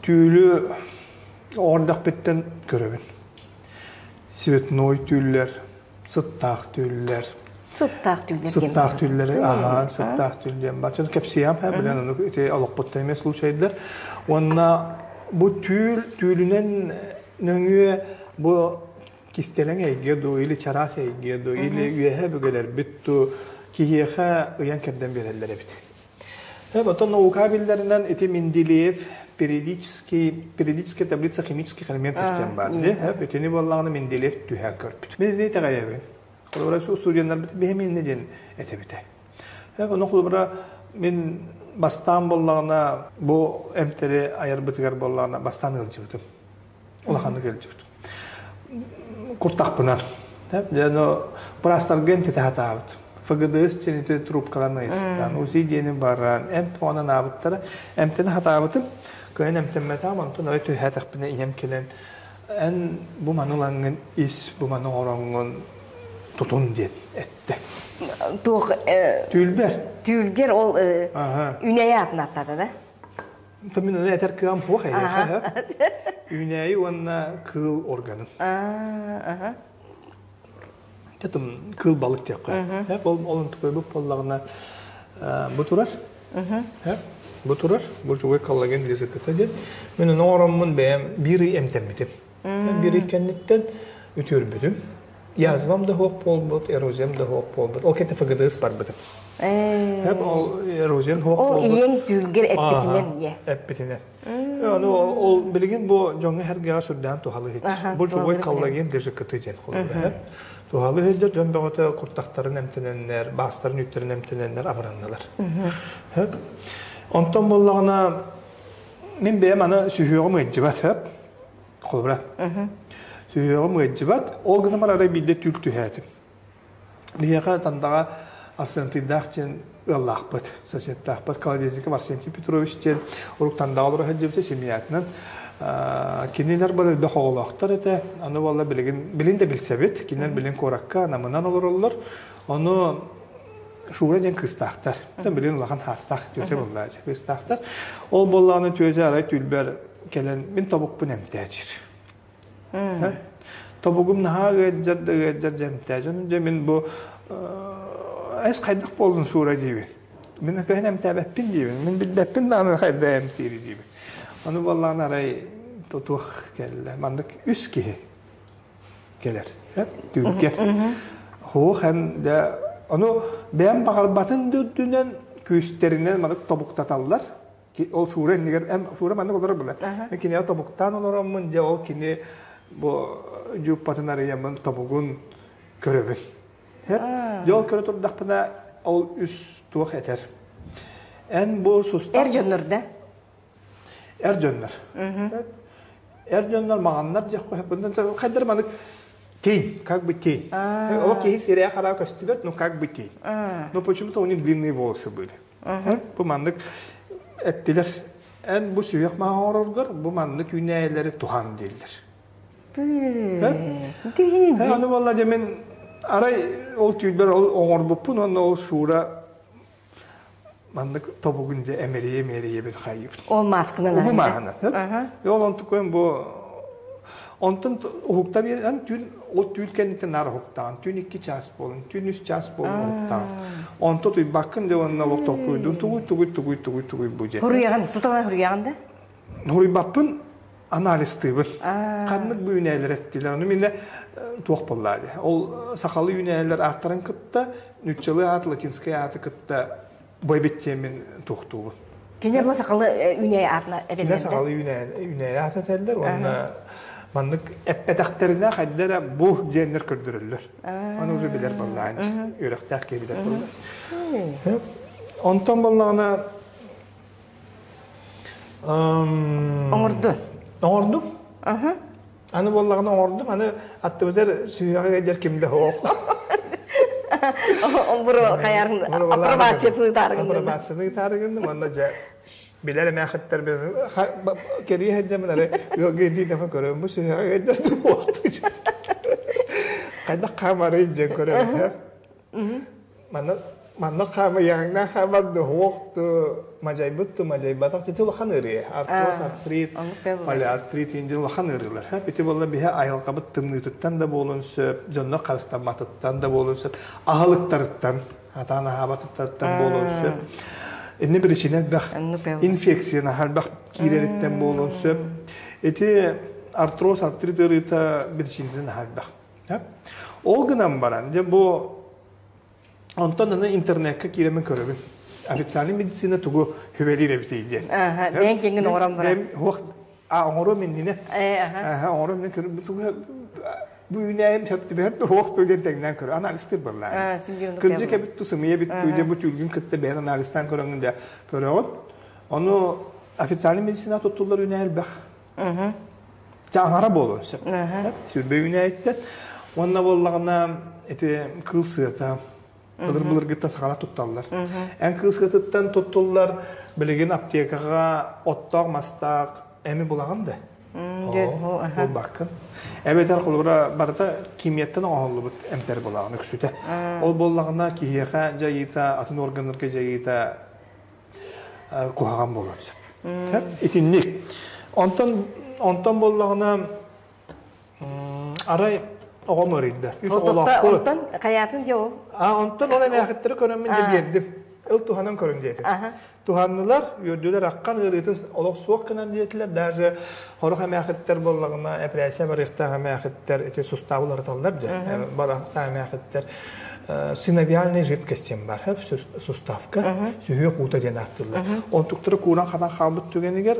түүлү оҕордохпүттэн көрөбүн. Цветной түүллэр, сыттаах түүллэр. Сыттаах түүллэр Сыттаах түүллэри, аха, сыттаах түүл диэн бар. Кэпсиэм, билэн ону ити олохпуттан эмиэ случайдар. Уонна бу түүл түүлүнэн нөҥүө бу кистэлэҥ эйгэ дуу, или чараас эйгэ дуу, или үөһэ өбүгэлэрбит дуу киһиэхэ ыйан кэрдэн биэрэллэр эбит. Потом наука биллэринэн ити Менделеев периодический, периодическая таблица химических элементов диэн баар. Итини буоллаҕына Менделеев түһээн көрбүт. Мен итини итэҕэйэбин. Холобура, студеннарбыт биһим иннэ диэн этэбитэ. Ону холобура мин бастаан буоллаҕына бу эмтэри айарбытыгар буоллаҕына бастаан ыалдьыбытым. Улаханнык ыалдьыбытым. Куртахпынан. Дьэ, быраастарга эмтэтэ сатаабыт. ФГДС диэн трубкаларын ыйыстаан, УЗИ диэни баран, эмп онон аабыттара. Эмтэнэ сатаабытым. Кыайан эмтэммэтэҕим, онтон арай түһээтэхпинэ ийэм кэлэн, эн бу маны ылаҥҥын ис, бу маны оҥороҥҥун тутун диэн эттэ. Туох Түүлбэр. Түүлгэр ол үнэйэ атын аттата да? Мин оны этэр кыам суох эйиэхэ. Үүнээйи уонна кыыл органын. Тетум кыыл балык диэххэ. Ол ол онтукайбыт буоллаҕына бу турар. Бу турар. Бу чугай коллаген дезокыта диэн. Мин ону оҥороммун бэйэм биир ый эмтэммитим. Биир ый кэнниттэн үтүөрбүтүм. Язвам да суох буолбут, эрозиям да суох буолбут. Ол кэннэ ФГДС барбытым. Ол эрозиям суох буолбут. Ол ийэҥ түүлгэр эппитинэн ийэ. Эппитинэн. Ону ол билигин бу дьоҥҥо сэргэҕэ сүрдээн туһалыы сылдьар. Бу чугай коллаген ДЖКТ диэн холобура. Туһалыы сылдьар дьон бөҕөтө куртахтарын эмтэнэннэр, баастарын үүттэрин эмтэнэннэр абыраннылар. Онтон буоллаҕына мин бэйэм аны сүһүөҕүм ыалдьыбат хөп. Холобура. Сүһүөҕүм ыалдьыбат. Ол гынан баран арай биирдэ түүл түһээтим. Биһиэхэ Тандаҕа Арсентийдаах диэн ыаллаахпыт, соседтаахпыт Колодезников Арсентий Петрович диэн урук Тандаҕа олоро сылдьыбыта семьятынан. Кинилэр бары элбэх оҕолоохтор этэ. Аны буолла билигин билин да билсэбит. Кинилэр билин куоракка Намынан олороллор. Ону Шура диэн кыыстаахтар. Билин улахан хаастаах түөтэ буолла кыыстаахтар. Ол буоллаҕына түөтэ арай түүлбэр кэлэн мин тобукпун эмтээчир. Тобугум наһаа ыалдьар да ыалдьар дьэмтээ. Дьонум дьэ мин бу эс хайдах буоллун суура диибин. Мин кыһын эмтээбэппин диибин. Мин билбэппин даҕаны хайда эмтиири диибин. Ону буоллаҕына арай тутуох кэллэ. Маннык үс киһи кэлэр. Түүргэ. Хуох эн дэ ону бэйэм баҕарбатын да үрдүнэн күүстэринэн маннык тобуктаталлар. Ол суура иннигэр эн суура маннык олорор була. Мен кинигэ тобуктаан олороммун дьэ ол кини бу дьууппатын арыйаммын тобугун көрөбүн. Дьэ ол көрө турдахпына ол үс туох этэр. Эн бу сустаах... Эр дьоннор да? Эр дьоннор. Эр дьоннор маҕаннар диэх хайдар маннык тень, как бы тень. Ол киһи сирэйэ хараҕа көстүбэт, но как бы тень. Но почему-то у них длинные волосы были. Бу маннык эттилэр. Эн бу сүһүөх маһа оҥороргор бу маннык үүнээйилэри туһан дииллэр. Аны буолла дьэ мин арай ол түүлбэр ол оҥорбуппун уонна ол шуура маннык тобугун дьэ эмэрийэ эмэрийэбин хайыбын. Ол мааскынан Бу мааһынан. Ол онтукуйум бу онтон уһукта биэрэн түүн ол түүл кэнниттэн наар уһуктаан түүн икки чаас буолун түүн үс чаас буолун уһуктаан онто туйбаккын дьэ уонна олох толкуйдуун тугуй тугуй тугуй тугуй тугуй бу дьэ Хуруйаҕын туталан хуруйаҕын да Хуруйбаппын анализтыыбын. Ханнык бу үүнээлэр эттилэр. Ону минэ туох буоллаа дии. Ол сахалыы үүнээлэр ааттарын кытта, нууччалыы аат, латинскай ааты кытта бойбит диэммин туохтуубун. Кинилэр бу сахалыы үүнээйи аатына этэллэр Кинилэр сахалыы үүнээйи аатын этэллэр уонна маннык эппэтэхтэринэ хайда эрэ бу диэннэр көрдөрөллөр. Аны уже билэр буоллаҕын үөрэхтээх киһи билэр буолла. Онтон буоллаҕына Оҥорду. Оҥордум. Аны буоллаҕына оҥордум, аны аттыбытар сүһүөҕэ кэлдьэр ким да суох. Обуру хайарын апробацияны ыытаарыгын. Апробацияны ыытаарыгын уонна дьэ билэр эмээхиттэр кэрии сылдьаммын эрэ ыалга илии көрөм бу сүһүөҕэ кэлдьэр туохту хайдах хаамарый диэн көрөм Манна манна хаамыйаҥна хаамар дуһуох ту мадьайбыт ту мадьайбатах ити улахан ыарыы. Артроз, артрит, полиартрит индин улахан ыарыылар. Ити буолла биһи айылҕабыт тымныытыттан да буолуон сөп, дьоннор харыстамматыттан да буолуон сөп, аһылыктарыттан, атаан аһаабатыттан буолуон сөп. Инни причина элбэх. Инфекция элбэх киирэриттэн буолуон сөп. Ити артроз, артрит ыарыыта причинатын элбэх. Ол гынан баран, дьэ бу онтон аны интернекка киирэмин көрөбүн. Официальный медицина тугу хүбэлиир эбитий диэн. Бэйэҥ киҥҥин оҥорон баран. А оҥоруом иннинэ. Оҥоруом иннинэ көрүм тугу бу үүнээйим сөп түбэһэр да суох туу диэн тэҥнээн көр анализтыыр буоллаа. Кырдьык эбит ту сымыйа эбит туу диэн бу түүлгүн кытта бэйэн анализтаан көрөҥүн да көрөҕүн. Ону официальный медицина туттуллар үүнээ элбэх. Чаанара буолуон сөп. Сүрбэ үүнээйиттэн. Уонна буоллаҕына ити кыыл сыата былыр-былыргыттан сахалар тутталлар. Эн кыыл сыатыттан туттуллар билигин аптекаҕа оттоох мастаах эми булаҕын да. Булбаккын. Эбэтэр холобура барыта химияттан оҥоһуллубут эмтэр булаҕын үксүтэ. Ол буоллаҕына киһиэхэ дьайыыта, атын органнарга дьайыыта куһаҕан буолуон сөп. Итинник. Онтон онтон буоллаҕына арай оҕом ыарыйда. Үс оҕолоохпут. Онтон хайаатын дьэ ол? А онтон ол эмээхиттери көрөммүн дьэ биэрдим. Ыл туһанан көрүҥ диэтим. Туһаннылар, үөрдүлэр, аккан ыарыытын олох суох гынан диэтилэр. Даже хорох эмээхиттэр буоллаҕына, эпэрээссийэ барыахтаах эмээхиттэр ити сустаабы уларыталлар дьэ. Барахтаах эмээхиттэр синовиальный жидкость диэн бар, суставка, сүһүөх уута диэн ааттыыллар. Онтуктара кууран хатан хаалбыт түгэнигэр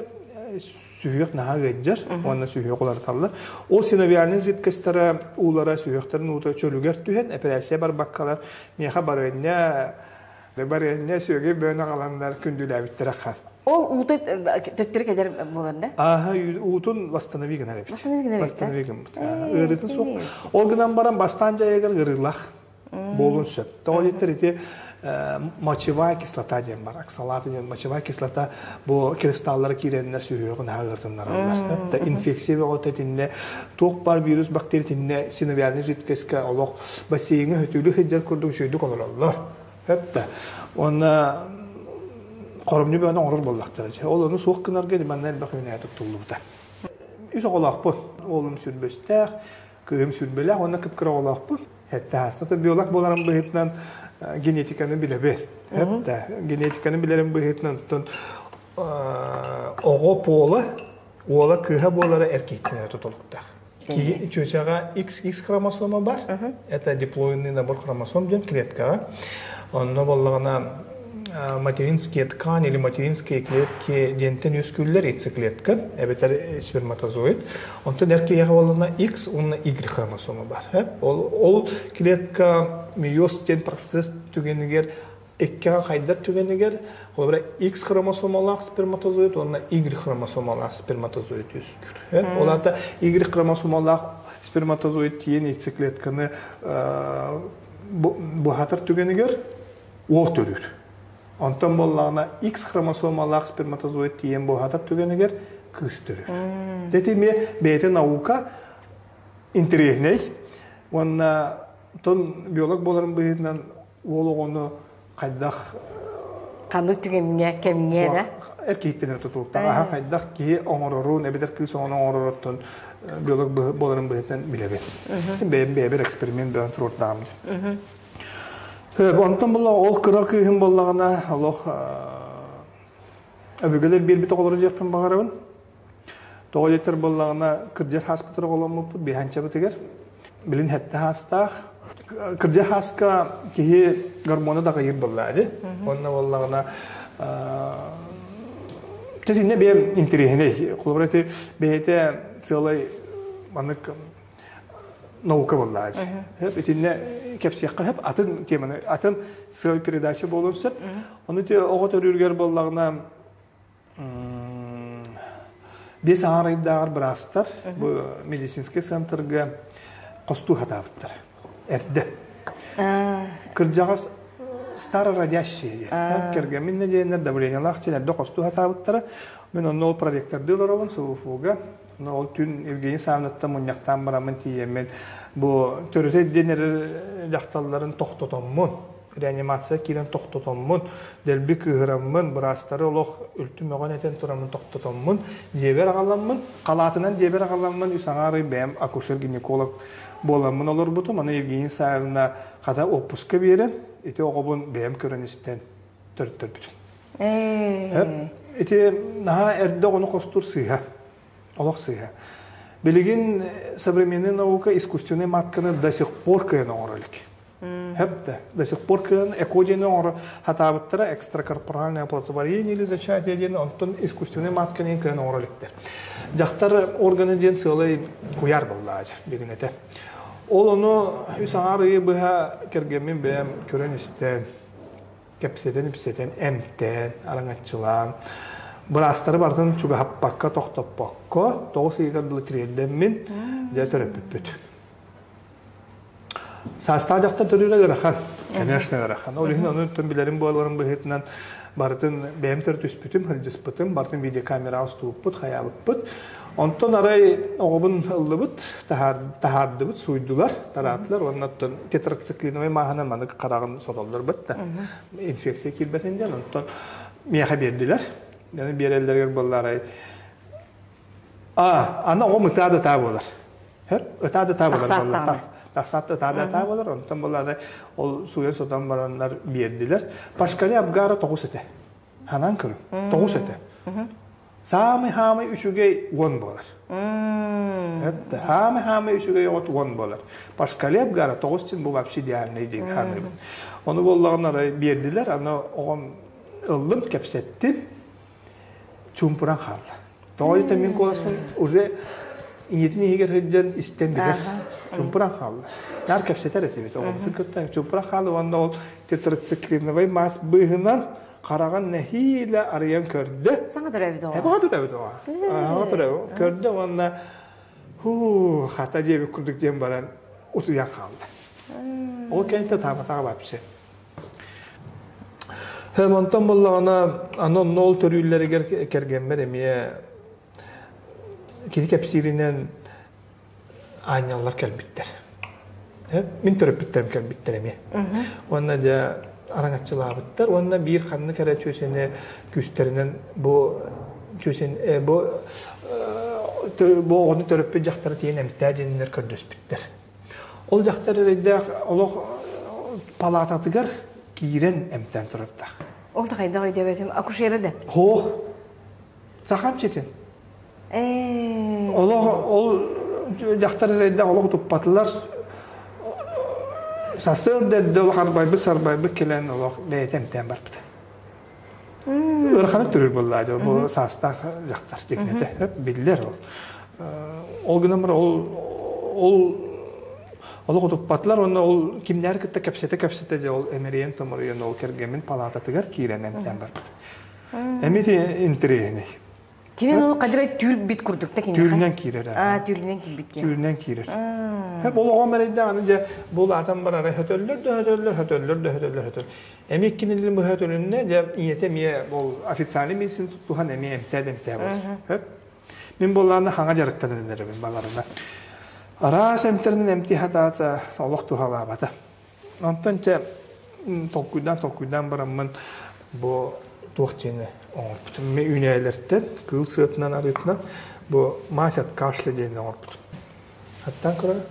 сүһүөх наһаа ыалдьар уонна сүһүөх уларыталлар. Ол синовиальный жидкостара уулара сүһүөхтэрин уута чөлүгэр түһэн, эпэрээссийэ барбаккалар, миэхэ барыанньа барыанньа сүөгэй бөөнө аҕаланнар күндүлээбиттэрэ хан. Ол уута төттөрү кэлэр буолар да? Ааһа, уутун восстанови гынар эбит. Восстанови гынар эбит. Восстанови гыммыт. Ыарыытын суох. Ол гынан баран бастаан дьайыгар ыарыылаах буолуон сөп. Тоҕо диэттэр ити мочевая кислота диэн бар. Оксалаты диэн мочевая кислота бу кристаллара киирэннэр сүһүөҕүн аһа ыартыннараллар. Инфекция бөҕөтө итиннэ туох бар вирус бактерия итиннэ синовиальный жидкостька олох бассейҥа хөтүүлүү сылдьар курдук үчүгэйдик олороллор. Сөп да. Уонна хоромньу бөҕөнү оҥорор буоллахтара. Ол ону суох гынарга манна элбэх үүнээйи туттуллубута. Үс оҕолоохпун. Уолум сүрбөстээх. Кыыһым сүүрбэлээх уонна кып-кыра оҕолоохпун. Хэтте хааста биолог буоларым быһыытынан генетиканы билэбин. Хэтте генетиканы билэрим быһыытынан оттон оҕо пола уола кыыһа буолара эр киһиттэн эрэ тутулуктаах. Киһи чүөчэҕэ XX хромосома бар. Это диплоидный набор хромосом диэн клеткаҕа. Онно буоллаҕына материнские ткани или материнские клетки диэнтэн үөскүүллэр яйцеклетка эбэтэр сперматозоид. Онтон эр киһиэхэ буоллаҕына X уонна Y хромосома бар. Ол, ол клетка мейоз диэн процесс түгэнигэр иккигэ хайдар түгэнигэр холобура X хромосомалаах сперматозоид уонна Y хромосомалаах сперматозоид үөскүүр. Ол аата Y хромосомалаах сперматозоид тиийэн яйцеклетканы буһатар түгэнигэр уол төрүүр. Онтон буоллаҕына X хромосомалаах сперматозоид тиийэн буһатар түгэнигэр кыыс төрүүр. Ити эмиэ бэйэтэ наука интэриэһинэй уонна тон биолог буоларын быһыытынан уол оҕону хайдах ханнык түгэмҥэ кэмҥэ эрэ эр киһиттэн эрэ тутулуктаах аһа хайдах киһи оҥорорун эбэтэр кыыс оҕону оҥороруттан биолог буоларын быһыытынан билэбин бэйэм бэйэбэр эксперимент бөҕөн туруордаҕым дии онтон буолла ол кыра кыыһым буоллаҕына олох өбүгэлэр биэрбит оҕолоро диэхпин баҕарабын тоҕо диэтэр буоллаҕына кырдьар хааспытыгар оҕоломмуппут биһанчабытыгар билин хэттэ хаастаах кырдьар хааска киһи гормона даҕайыр буоллаҕа уонна буоллаҕына тэтинне бэйэм интэриэһинэй холобура ити бэйэтэ сыалай маннык наука буоллаҕа итиннэ кэпсиэххэ сөп атын теманы атын сыал передача буолуон сөп ону ити оҕо төрүүрүгэр буоллаҕына Биэс аҥаар ыйдааҕар быраастар бу медицинскэй центрга хостуу хатаабыттар. Эрдэ. Кырдьаҕас старородящие диэн. Кэргэммин нэдиэннэр давлениелаах диэн эрдэ хостуу хатаабыттара. Мин онно ол проректордыы олоробун СВФУга. Ол түүн Евгений Савнаттан мунньахтаан бараммын тиийэммин бу төрүтэ диэн эрэр дьахталларын тохтотоммун реанимация киирэн тохтотоммун, дэлби кыыһыраммын, быраастары олох үлтү мөҕөн этэн тураммын тохтотоммун, дьиэбэр аҕаламмын, халаатынан дьиэбэр аҕаламмын үс аҥаар ый бэйэм акушер-гинеколог буоламмын олорбутум. Аны Евгения Саввина хата отпуска биэрэн, ити оҕобун бэйэм көрөн истэн төрөттөрбүтүм. Ити наһаа эрдэ оҕону хостуур сыыһа. Олох сыыһа. Билигин современный наука искусственный матканы до сих пор кыайан оҥоро илик. Хэп до сих пор кыан эко диэни оҥоро хатаабыттара экстракорпоральное оплодотворение или зачатие диэн онтон искусственный матка диэн кыан оҥоро иликтэр. Дьахтар органы диэн сыалай куйаар буоллаачы бүгүн этэ. Ол ону үс аҥаар ыйы быһа кэргэммин бэйэм көрөн истэн, кэпсэтэн-ипсэтэн, эмтээн, араҥаччылаан, быраастары барытын чугаһаппакка, тохтоппокко, 9 ыйыгар дылы тириэрдэммин, дьэ төрөппүппүт. Саастаах дьахтар төрүүрэ ыарахан. Конечно, ыарахан. Ол иһин ону билэрим буоларын быһыытынан барытын бэйэм төрүтүспүтүм, сылдьыспытым, барытын видеокамераҕа устубуппут, хайаабыппыт. Онтон арай оҕобун ыллыбыт, таһаардыбыт, сууйдулар, тараатылар уонна оттон тетрациклиновай мааһынан маннык хараҕын сотоллор да инфекция киирбэтин диэн онтон миэхэ биэрдилэр. Яны биэрэллэригэр буолла арай а аны оҕом ытаа да ытаа буолар. Ытаа да ытаа буолар. Тахсаат да ытаа да ытаа буолар. Онтон буолла ол сууйан сотон бараннар биэрдилэр. Пашкали Абгара тоҕус этэ. Ханан көрүҥ. Тоҕус этэ. Саамай-хаамай үчүгэй уон буолар. Это хаамай-хаамай үчүгэй оҕот уон буолар. Пашкали Абгара тоҕус дин бу вообще идеальный диэн ханыыбын. Ону буоллаҕына арай биэрдилэр, аны оҕом ыллым, кэпсэттим. Чуумпуран хаалла. Тоҕо диэтэ мин куоласпын уже ийэтин иһигэр сылдьан истэн билэр. Чуумпуран хаалла. Наар кэпсэтэр этибит оҕобутун кытта чуумпуран хаалла уонна ол тетрациклиновай маас быыһынан хараҕын нэһиилэ арыйан көрдө. Саҥа төрөөбүт оҕо. Саҥа төрөөбүт оҕо. Саҥа төрөөбүт. Көрдө уонна хуу хата диэбит курдук диэн баран утуйан хаалла. Ол кэнниттэн таабатаҕа вообще. Онтон буоллаҕына, аны онно ол төрүүллэригэр кэргэммэр эмиэ кини кэпсииринэн аанньаллар кэлбиттэр. Мин төрөппүттэрим кэлбиттэр эмиэ. Уонна дьэ араҥаччылаабыттар уонна биир ханнык эрэ чүөсэни күүстэринэн бу чүөсэн бу. Бу оҕону төрөппүт дьахтары тиийэн эмтээ диэннэр көрдөспүттэр. Ол дьахтар эрэйдээх олох палаататыгар киирэн эмтээн турардаах. Ол да хайдах өйдөөбөтүм. Акушера да? Хоох. Сахам читин. Олох ол дьахтар эрэйдээх олох туппатылар. Сарсыарда эрдэ олох арбайбыт сарбайбыт кэлэн олох бэйэтэ эмтээн барбыта. Ыараханнык төрүүр буоллаа дьэ бу саастаах дьахтар дьиҥнэтэ биллэр ол. Ол гынан баран ол ол олох утуппатылар уонна ол кимнээр кытта кэпсэтэ-кэпсэтэ дьэ ол эмэрийэн томоруйан ол кэргэммин палаататыгар киирэн эмтээн барбыт. Эмиэ интэриэһинэй. Кини ол кадра түүл бит курдук та киниэхэ. Түүрүнэн киирэр. Аа, түүрүнэн киирбит диэн. Түүрүнэн киирэр. Хэп ол оҕом эрэйдээх дьэ бу улаатан барара хөтөллөр да хөтөллөр, хөтөллөр да хөтөллөр хөтөл. Эмиэ кинилин быһа өтөлүннэ дьэ ийэтэ эмиэ ол официальный медицина туттуһан эмиэ эмтээ эмтээ буолар. Хөп. Мин буоллаана хаҥа дьарыктанан эрэбин баларына. Араас эмтэринэн эмтии хатаата олох туһалаабата. Онтон чэ толкуйдаан толкуйдаан бараммын бу туох диэни оҥорбутум. Мен үүнээлэртэн кыыл сыатынан арыытынан бу мазь от кашля диэни оҥорбутум. Хаттан көрөр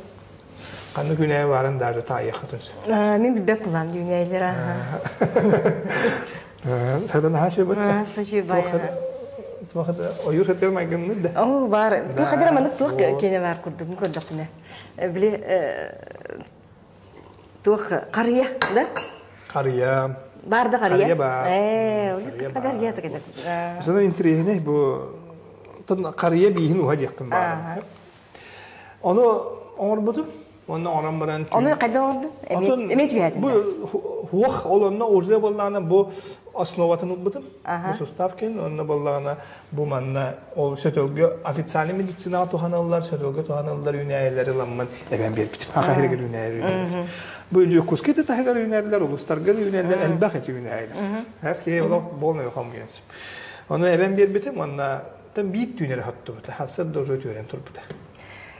ханнык үүнээйи баарын даже таайыаххытын сөп. Мин билбэт булам үүнээйилэр аха. Садан аха шөбөт. Туох ойуур хатыр майгынныр да. Оо бар. Туох хатыр маннык туох киэнэ бар курдук көрдөхпүнэ. Били туох харыйа да? Харыйа. Бар да харыйа. Харыйа бар. Ээ, харыйа такая. Сана интриэһинэй бу харыйа бииһин уһа диэхпин баар. Ону оҥорбутум. Онно оҥорон баран Ону хайда оҥордун? Эмиэ түһээтин. Бу хуох ол онно уже буоллаҕына бу основатын ылбытым. Бу сустав кин онно буоллаҕына бу манна ол сөтөлгө официальный медицинаҕа туһаныллар, сөтөлгө туһаныллар үүнээйилэри ыламмын эбэн биэрбитим. Аха иһигэр үүнээйилэр. Бу Дьокуускай да таһыгар үүнээллэр, улуустарга да үүнээллэр, элбэх эти үүнээйилэр. Эр киһи олох буолмай хомуйан. Ону эбэн биэрбитим уонна Тан биир түүн эрэ хоттубута, хасыр да уже үтүөрэн турбута.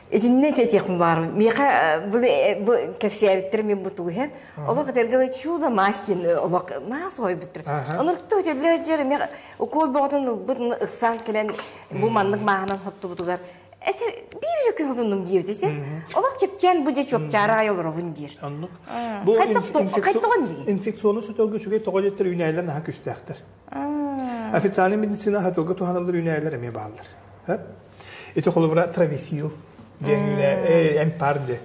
Итиннэ этиэхпин баарым. Миэхэ бу бу кэпсээбиттэр мен бу тугуһэн олох этэргэ чудо маас диэн олох маас ойбуттар. Онон төтөллөр дьэр миэхэ укол боҕотун ылбыт ыксаан кэлэн бу маннык мааһынан хоттубутугар этер биир эрэ күн хотуннум диэбитэ сен. Олох чэпчээн бу дьэ чуопчаара ай олоробун диир. Оннук. Бу инфекционный сөтөлгө үчүгэй тоҕо диэттэр үүнээйилэр наһаа күстээхтэр. Официальный медицина хатылга туһаныллар үүнээйилэр эмиэ бааллар. Ити холобура травесил диэн үүнээ эмпар де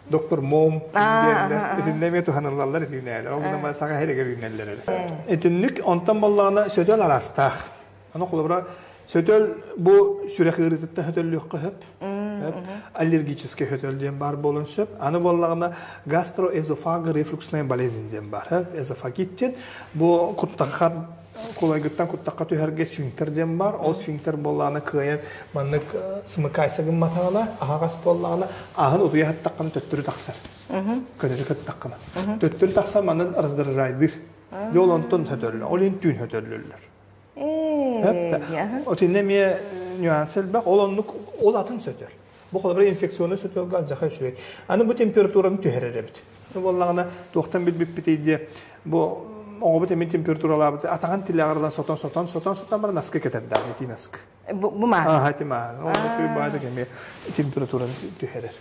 доктор Мом диэннэр итиннэ эмиэ туһаныллаллар ити үүнээйилэр. Ол гынан саха иһигэр үүнэллэр эрэ. Итинник онтон боллаҕына сөтөл араастаах. Аны холобура сөтөл бу сүрэх ыарыытыттан сөтөллүөххэ сөп. Аллергический сөтөл диэн баар буолуон сөп. Аны буоллаҕына гастроэзофагорефлюксная болезнь диэн баар. Эзофагит диэн бу куттаххар кулайгыттан куттахха түһэргэ сфинктер диэн бар. Ол сфинктер буоллаҕына кыайан маннык смыкайса гымматаҕына, аһаҕас буоллаҕына, аһын утуйа сыттаххына төттөрү тахсар. Көнөрү кыттаххына. Төттөрү тахсар манан раздражайдыыр. Дьэ ол онтон сөтөллөр. Ол иһин түүн сөтөллөллөр. Отинне эмиэ нюанс элбэх. Ол оннук ол атын сөтөл. Бу холобура инфекционный сөтөлгө алдьархай үчүгэй. Аны бу температураны түһэрэр эбит. Буоллаҕына туохтан билбиппитий диэ бу оҕобут эмиэ температуралаабыт атаҕын тилэҕэр сотон сотон сотон сотон баран наскы кэтэрдээх итии наскы. Бу маа. Аха ити маа. Ол сүр баада эмиэ температураны түһэрэр.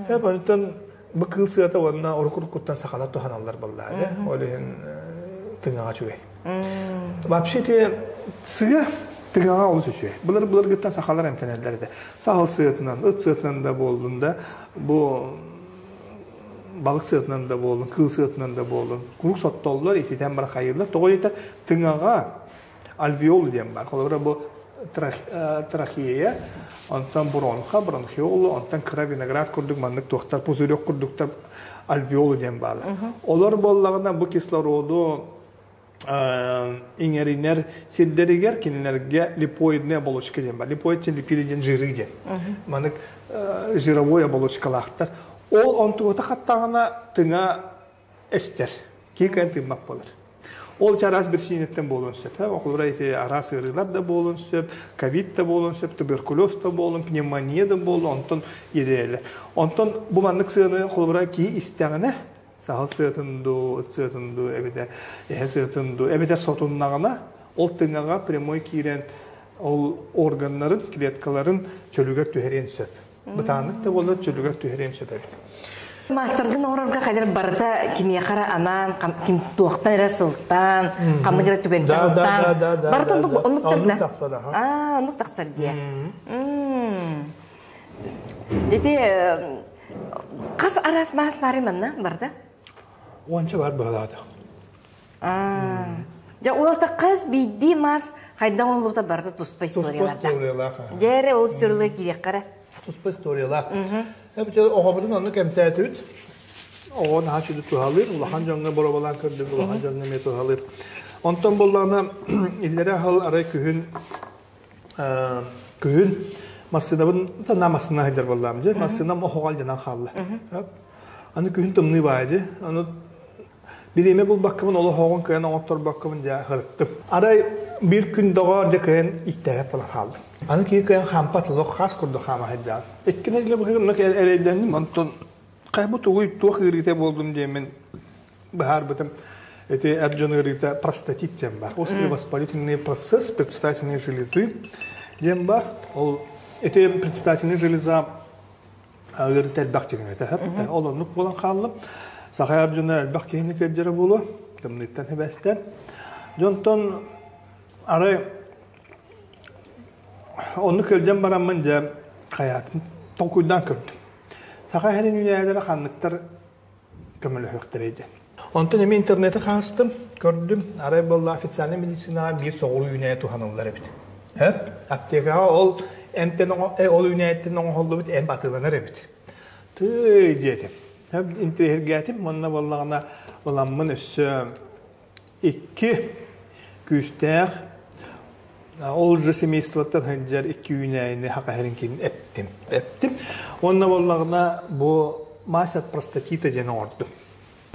Хэп онтон бу кыыл сыата уонна уруккуттан сахалар туһаналлар буоллаа Ол иһин тыҥаҕа үчүгэй. Вообще те сыа тыҥаҕа олус үчүгэй. Былыр былыргыттан сахалар эмтэнэллэр этэ. Сахал сыатынан, ыт сыатынан да буоллун да, бу балык сыатынан да буоллун, кыыл сыатынан да буоллун, куруук соттоллор, ититэн бар хайыыллар. Тоҕо диэтэр тыҥаҕа альвеол диэн бар. Холобура бу трахея, онтон бронха, бронхиолу, онтон кыра виноград курдук маннык туохтар, пузырек курдуктар альвеолу диэн баалар. Олор буоллаҕына бу кислороду иҥэринэр сирдэригэр кинилэргэ липоидная оболочка диэн бар. Липоид диэн липиды диэн жиры диэн. Маннык жировой оболочкалаахтар. Ол онтугута хаттаҕына тыҥа эстэр. Киһи кыайан тыыммат буолар. Ол чараас биричиинэттэн буолуон сөп. Холобура ити араас ыарыылар да буолуон сөп, ковид да буолуон сөп, туберкулез да буолуон, пневмония да буолуон, онтон иэдэйэллэр. Онтон бу маннык сыаны холобура киһи истэҕинэ, саһыл сыатын дуу, ыт сыатын дуу, эбэтэр эһэ сыатын дуу, эбэтэр сотуннаҕына, ол тыҥаҕа прямой киирэн Ол органнарын, клеткаларын чөлүгэр түһэриэн сөп. Бытааннык да буоллар чөлүгэр түһэриэн сөп эбит. Маастаргын оҥорорго хадыр барыта кимиэхэ эрэ анаан, ким туохтан эрэ сылтаан, ханнык эрэ түгэнтэн сылтаан, барыта оннук оннук тахсар. Аа, оннук тахсар диэ. Ити хас араас маас баарый манна барыта? Уонча бар быһалаата. Дьэ, уларта хас биирдии маас хайдах оҥоһуллубута барыта туспа историялардаах. Туспа историялаах. Дьэ эрэ ол историялар киириэххэ эрэ. Туспа историялаах. Эбэтэр оҕобутун оннук эмтээтибит. Оҕо наһаа үчүгэй туһалыыр, улахан дьоҥҥо боруобалаан көрдүм, улахан дьоҥҥо эмиэ туһалыыр. Онтон буоллаҕына иллэрэ аһыл арай күһүн күһүн массыынабын на массыына сылдьар буоллаам дьэ массыынам оһоҕо алдьанан хаалла. Аны күһүн тымныы баайы дьэ. Аны Бириэмэ булбаккабын, ол оһоҕун кыайан оҥотторбоккобун дьэ ырыттым. Арай биир күн доҕоор дьэ кыайан иттээбэт буолан хааллым. Аны киһи кыайан хаампат, олох хаас курдук хаама сылдьаҕын. Икки нэдиэлэ быһыгын оннук эрэйдэнним, онтон хайа бу тугуй, туох ыарыыта буоллум диэммин быһаарбытым. Ити эр дьон ыарыыта простатит диэн бар. Острый воспалительный процесс предстательной железы диэн бар. Ол ити предстательная железа ыарыыта элбэх дьиҥинэтэ. Ол оннук буолан хааллым. Саха дьоно элбэх киһини кэлдьэрэ буолуо. Тымныыттан хибэстэн. Дьонтон арай оннук кэлдьэн бараммын дьэ хайаатын толкуйдаан көрдүм. Саха иһэрин үүнээйилэрэ ханныктар көмөлөһүөхтэрэй диэн. Онтон эмиэ интернети хаастым, көрдүм. Арай буолла официальнай медицинаҕа биир соҕуруу үүнээйи туһаныллар эбит. Һэ? Аптекаҕа ол эмтэн ол үүнээйиттэн оҥоһуллубут эмп атыыланар эбит. Тыый диэтим. Интириэһиргээтим уонна буоллаҕына ыламмын өссө икки күүстээх ол же семействоттан сылдьар икки үүнээйини хакаһэрин эптим. Эптим. Уонна буоллаҕына бу мазь от простатита диэн оҥордум.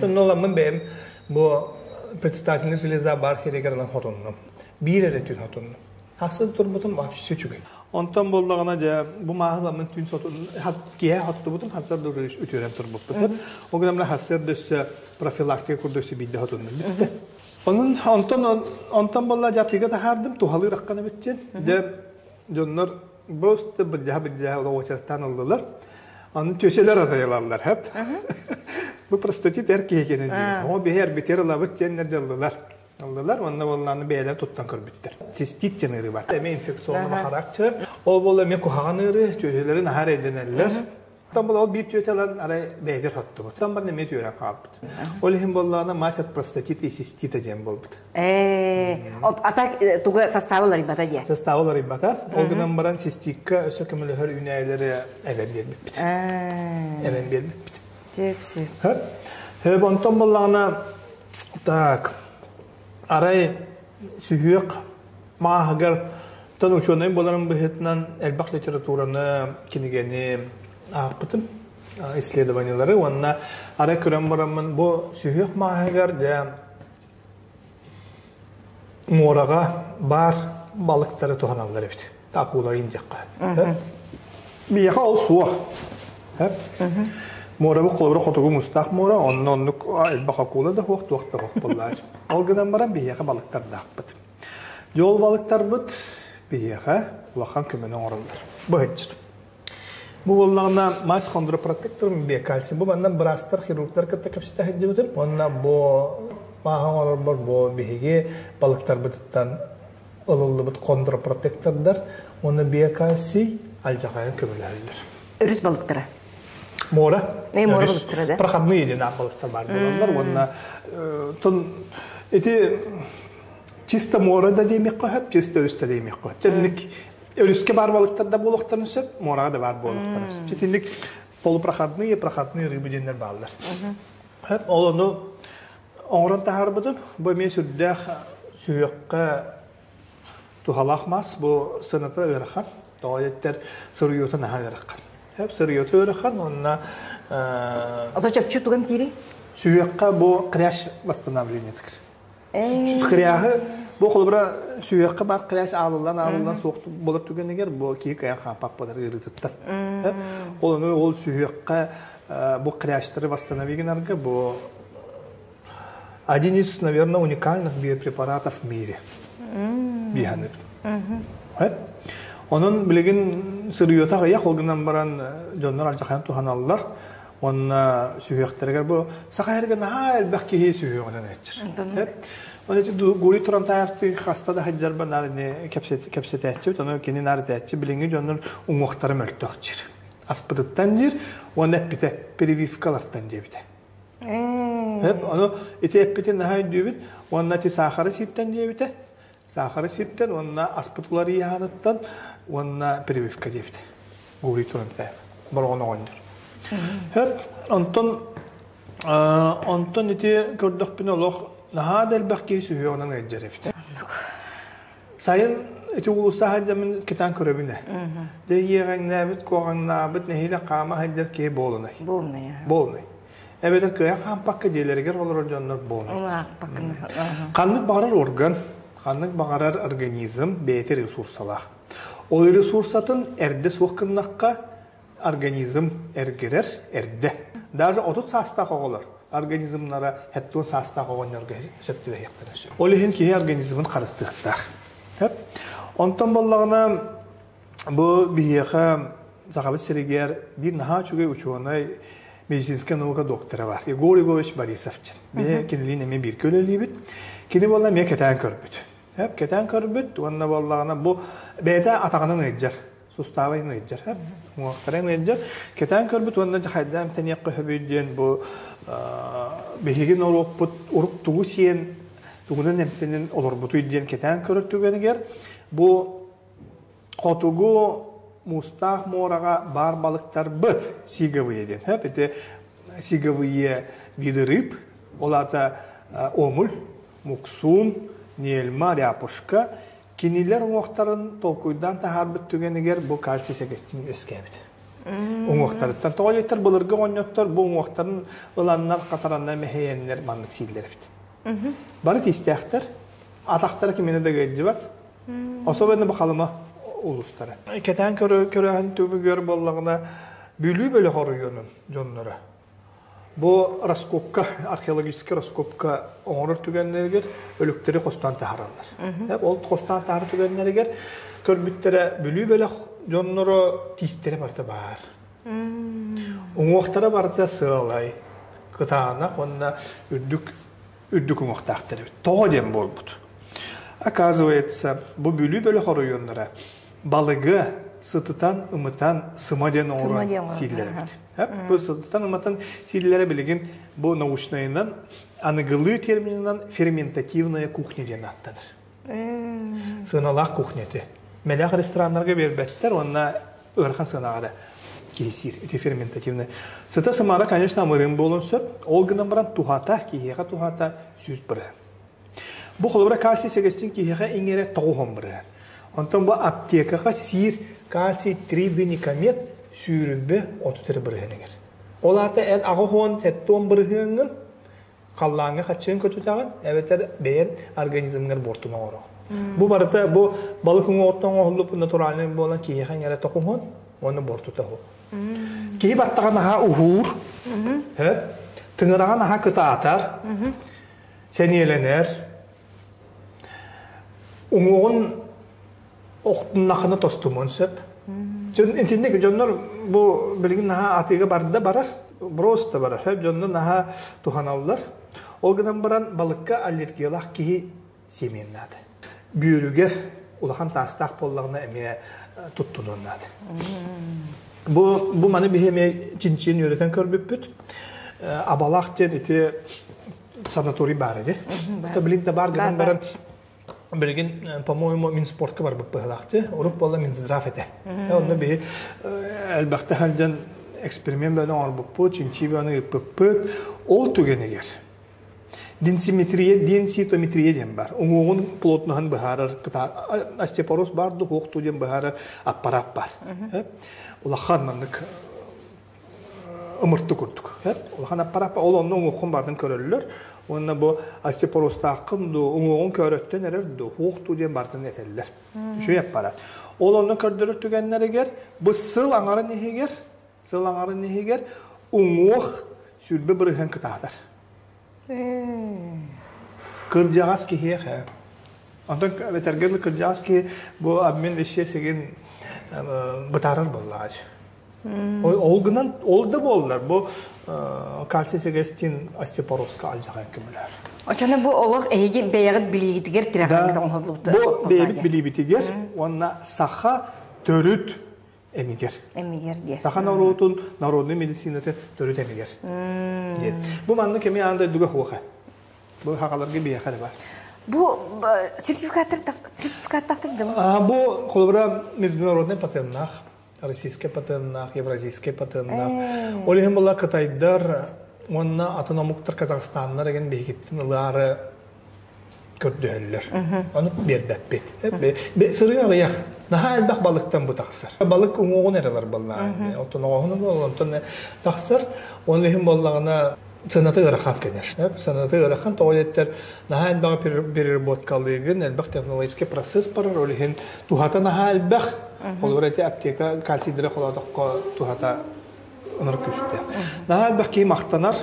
Онно ыламмын бэйэм бу предстательный железа бар хиригэр ылан хотуннум. Биир эрэ түүн хотуннум. Хассын турбутум вообще үчүгэй. Онтон буоллаҕына дьэ бу мааһы ыламмын түүн сотун киэһэ хоттубутум хасыр да үтүөрэн турбуппут. Ол гынан хасыр да өссө профилактика курдук биирдэ хотуннум бүттэ. Онон онтон онтон буолла дьатыыга таһаардым туһалыыр аххан эбитчин. Дьэ дьоннор просто былдьаһа-былдьаһа уочараттаан ыллылар. Аны чөчөлөр атайылаллар хэп. Бу простатит эр киһи кэнэн диир. Оҕо биһи эрбитер ылабыт диэннэр дьаллылар. Ыллылар уонна буоллааны бэйэлэр туттан көрбүттэр. Цистит диэн ыарыы бар. Эмиэ инфекционный характер. Ол буолла эмиэ куһаҕан ыарыы, чөчөлөрүн аһар эйдэнэллэр. Оттон ол биир түөтэ ылан арай бэйэтин хоттубут. Оттон баран эмиэ түөрэн хаалбыт. Ол иһин буоллаҕына мазь от простатита и цистита диэн буолбут. А так туга состава уларыйбата диye. Состава уларыйбата. Ол гынан баран цистикка өссө көмөлөһөр үүнээйилэри эбэн биэрбиппит. Эбэн биэрбиппит. Сөп, сөп. Хөп, онтон буоллаҕына так арай сүһүөх мааһыгар тон учуонай буоларым быһыытынан элбэх литератураны, кинигэни аахпытым, исследованиелары уонна арай көрөн бараммын бу сүһүөх мааһыгар дьэ муораҕа баар балыктары туһаналлар эбит. Акула диэххэ. Биһиэхэ ол суох. Муорабыт холобура хотугу муустаах муора, онно оннук элбэх акула да суох, туох да суох буоллааччы. Ол гынан баран биһиэхэ балыктардаахпыт. Дьэ ол балыктарбыт биһиэхэ улахан көмөнү оҥороллор. Быһыччыт. Бу буоллаҕына мазь хондропротектор биокальций. Бу манна быраастар, хирургтар кытта кэпсэтэ сылдьыбытым. Уонна бу мааһы оҥорорбор бу биһиги балыктарбытыттан ылыллыбыт хондропротектордар уонна биокальций алдьархайын көмөлөһөллөр. Өрүс балыктара. Муора. Муора балыктара да. Проходные диэн балыктар баар буолаллар уонна тон ити чисто муора да диэмиэххэ сөп, чисто өрүс да диэмиэххэ сөп. Тэнник өрүскэ баар балыктар да буолуохтарын сөп, муораҕа да баар буолуохтарын сөп. Итинник полупроходные, проходные рыбы диэннэр бааллар. Ол ону оҥорон таһаарбытым. Бу эмиэ сүрдээх сүһүөххэ туһалаах мас. Бу сыаната ыарахан. Тоҕо диэттэр сырыйыыта наһаа ыарахан. Сырыйыыта ыарахан уонна Ото чопчу туган тиирий? Сүһүөххэ бу хрящ восстановлениетыгар. Хряһы бу холобура сүһүөххэ бар хрящ аалыллан аалыллан суох болар түгэнигэр бу киһи кыайан хаампат болар ыарыытыттан. Ол ону ол сүһүөххэ бу хрящтары восстанови гынарга бу один из, наверное, уникальных биопрепаратов в мире. Биһанып. Онон билигин сырыйыта аҕыйах, ол гынан баран дьоннор алдьархайын туһаналлар. Уонна сүһүөхтэригэр бу саха эргэ наһаа элбэх киһи сүһүөҕүнэн эччир. Оны ити Гурий Турантаевтыы хаста да сылдьарба наар ини кэпсэтээччибит, ону кини наар этээччи билиҥҥи дьоннор уҥуохтара мөлтөх дьир. Аспытыттан дьир, уонна эппитэ прививкалартан диэбитэ. Ону ити эппитин наһаа өйдүүбүт, уонна ити саахары сииртэн диэбитэ. Саахары сииртэн уонна аспыт уларыйааныттан уонна прививка диэбитэ. Гурий Турантаев. Бороҕон оҕонньор. Хөп, онтон онтон ити көрдөхпүнэ олох наһаа да элбэх киһи сүһүөҕүнэн ыалдьар эбит. Сайын ити уулусса сылдьаммын кэтээн көрөбүн ээ. Дьэ иэҕэҥнээбит, куоҕаҥнаабыт, нэһиилэ хаама сылдьар киһи буолунай. Буолунай. Буолунай. Эбэтэр кыайан хаампакка дьиэлэригэр олорор дьоннор буолунай. Ханнык баҕарар орган, ханнык баҕарар организм бэйэтэ ресурсалаах. Ол ресурсатын эрдэ суох гыннахха организм эргэрэр эрдэ. Даже 30 саастаах оҕолор организмнара 70 саастаах оҕонньорго сөп түбэһиэхтэрэ сөп. Ол иһин киһи организмын харыстыахтаах. Онтон буоллаҕына бу биһиэхэ Сахабыт сиригэр биир наһаа үчүгэй учуонай медицинскэй наука доктора бар. Егор Егорович Борисов диэн. Биһи кинилиин эмиэ бииргэ үлэлиибит. Кини буолла эмиэ кэтээн көрбүт. Кэтээн көрбүт уонна буоллаҕына бу бэйэтэ атаҕынан ыалдьар. Сустаабай ыалдьар. Уҥуохтарын ыалдьар. Кэтээн көрбүт уонна хайдах эмтэниэххэ сөбүй диэн бу биһиги норуоппут урук тугу сиэн тугунан эмтэнэн олорбутуй диэн кэтээн көрөр түгэнигэр бу хотугу муустаах муораҕа баар балыктарбыт сиговые диэн хөп ити сиговые виды рыб ол аата омуль муксуун нельма ряпушка кинилэр уҥуохтарын толкуйдаан таһаарбыт түгэнигэр бу кальций сэгестин үөскээбит уҥуохтарыттан тоҕо диэтэр былыргы оҕонньоттор бу уҥуохтарын ыланнар хатараннар мэһэйэннэр маннык сииллэр эбит бары тиистээхтэр атахтара кимиэнэ да ыалдьыбат Особенно бу Халыма улуустара. Кэтээн көрөөһүн түмүгэр буоллаҕына Бүлүү бөлөх оройуонун дьонноро бу раскопка, археологическай раскопка оҥорор түгэннэригэр өлүктэри хостоон таһаараллар. Ол хостоон таһаар түгэннэригэр көрбүттэрэ Бүлүү бөлөх дьонноро тиистэрэ барыта баар. Уҥуохтара барыта сыалай, кытаанах уонна үрдүк үрдүк уҥуохтаахтар эбит. Тоҕо диэн буолбут. Оказывается, бу Бүлүү бөлөх оройуоннара балыгы сытытан, ымытан, сыма диэн оҥорон сииллэр эбит. Бу сытытан, ымытан сииллэрэ билигин бу научнайынан аныгылыы терминынан ферментативная кухня диэн ааттанар. Сыаналаах кухня ити. Мэлэх рестораннарга биэрбэттэр уонна ыарахан сыанаҕа эрэ киһи сиир. Ити ферментативный. Сыта сымара, конечно, амырыын буолуон сөп. Ол гынан баран туһата, киһиэхэ туһата 100%. Бу холобура кальций сэгестин киһиэхэ иҥэрэ 90%. Онтон бу аптекаҕа сиир кальций 3D-никомет сүүрүлбэ 30 бырыһыан иҥэр. Ол аата эн аҕыс 10 бырыһыаҥҥын халлааҥҥа хаччыын көтүтэҕин эбэтэр бэйэн организмҥар буортуну оҥороҕун. Бу барыта бу балык уҥуоҕуттан оҥоһуллубут натуральный буолан киһиэхэ иҥэрэ токуһун уонна буортута суох. Киһи баттаҕа наһаа уһуур, тыҥыраҕа наһаа кытаатар, сэниэлэнэр, уҥуоҕун охтуннахына тостумуон сөп. Итинник дьоннор бу билигин наһаа атыыга барда барар, просто барар. Дьоннор наһаа туһаналлар. Ол гынан баран балыкка аллергиялаах киһи сиэмиэн наада. Бүөрүгэр улахан таастаах буоллаҕына эмиэ туттунуон наада. Бу, бу маны биһи эмиэ чинчийэн үөрэтэн көрбүппүт. Абалаах диэн ити санаторий баар ити. Билин да бар гынан баран Билигин, по-моему, Минспортка барбыт быһыылаах Урут буолла Минздрав этэ. Онно биһи элбэхтэ сылдьан эксперимент бөҕөнү оҥорбуппут, чинчии бөҕөнү ыыппыппыт. Ол түгэнигэр денсиметрия, денситометрия диэн бар. Уҥуоҕун плотноһын быһаарар остеопороз баар дуу, суох дуу диэн быһаарар аппарат бар. Улахан маннык ымырты курдук. Улахан аппарааппа ол онно уҥуоххун баарын көрөллөр. Уонна бу остеопорозтааххын дуу, уҥуоҕун көөрөттөн эрэр дуу, хуох дуу диэн барытын этэллэр. Үчүгэй аппарат. Ол онно көрдөрөр түгэннэригэр бу сыл аҥарын иһигэр, сыл аҥарын иһигэр уҥуох 20% кытаатар. Кырдьаҕас киһиэхэ. Онтон этэргэ кырдьаҕас киһи бу обмен веществ сигин бытаарар буоллаҕа. Ол гынан ол да буоллар бу кальций сегестин остеопорозка алдьархай көмөлөһөр. Очоно бу олох эһиги бэйэҕит билиигитигэр тирэххит оҥоһуллубут. Бу бэйэбит билиибитигэр уонна саха төрүт эмигэр. Эмигэр диye. Саха норуотун народный медицинатын төрүт эмигэр. Диэн. Бу маннык эми аан дойдуга хуоха. Бу хагаларга биэхэ бар. Бу сертификаттар сертификаттаахтар да? Бу холобура международный патеннаах, российский патеннаах, евразийский патеннаах. Ол иһин була кытайдар уонна атын омуктар Казахстаннар еген биһигиттин ылаары көрдөһөллөр. Ону биэрбэппит. Сырыы аҕыйах. Наһаа элбэх балыктан бу тахсар. Балык уҥуоҕун эрэлэр баллаан. Оттон оҕоһун онтон тахсар. Оны иһин буоллаҕына сыаната ыарахан конечно. Сыаната ыарахан тоҕо диэттэр наһаа элбэҕи переработкалыыгын, элбэх технологический процесс барар, ол иһин туһата наһаа элбэх. Холобур эти аптека кальцийдары холоотоххо туһата ынырык күүстээх. Наһаа элбэх киһи махтанар,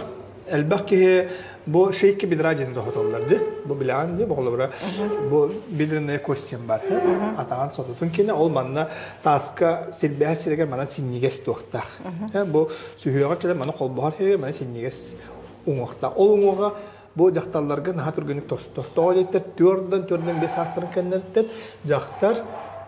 элбэх киһи бу шейки бедра диэн дохотоллар ди. Бу билэҕин ди, бу холобура бу бедренная кость диэн бар. Атаҕын сототун кинэ ол манна тааска силбэһэр сиригэр манан синньигэс туохтаах. Бу сүһүөҕэ кэлэн маны холбоһор сиригэр маны синньигэс уҥуохтаах. Ол уҥуоҕа бу дьахталларга наһаа түргэнник тостор. Тоҕо диэттэр түөрдэн түөрдэн биэс саастарын кэннэриттэн дьахтар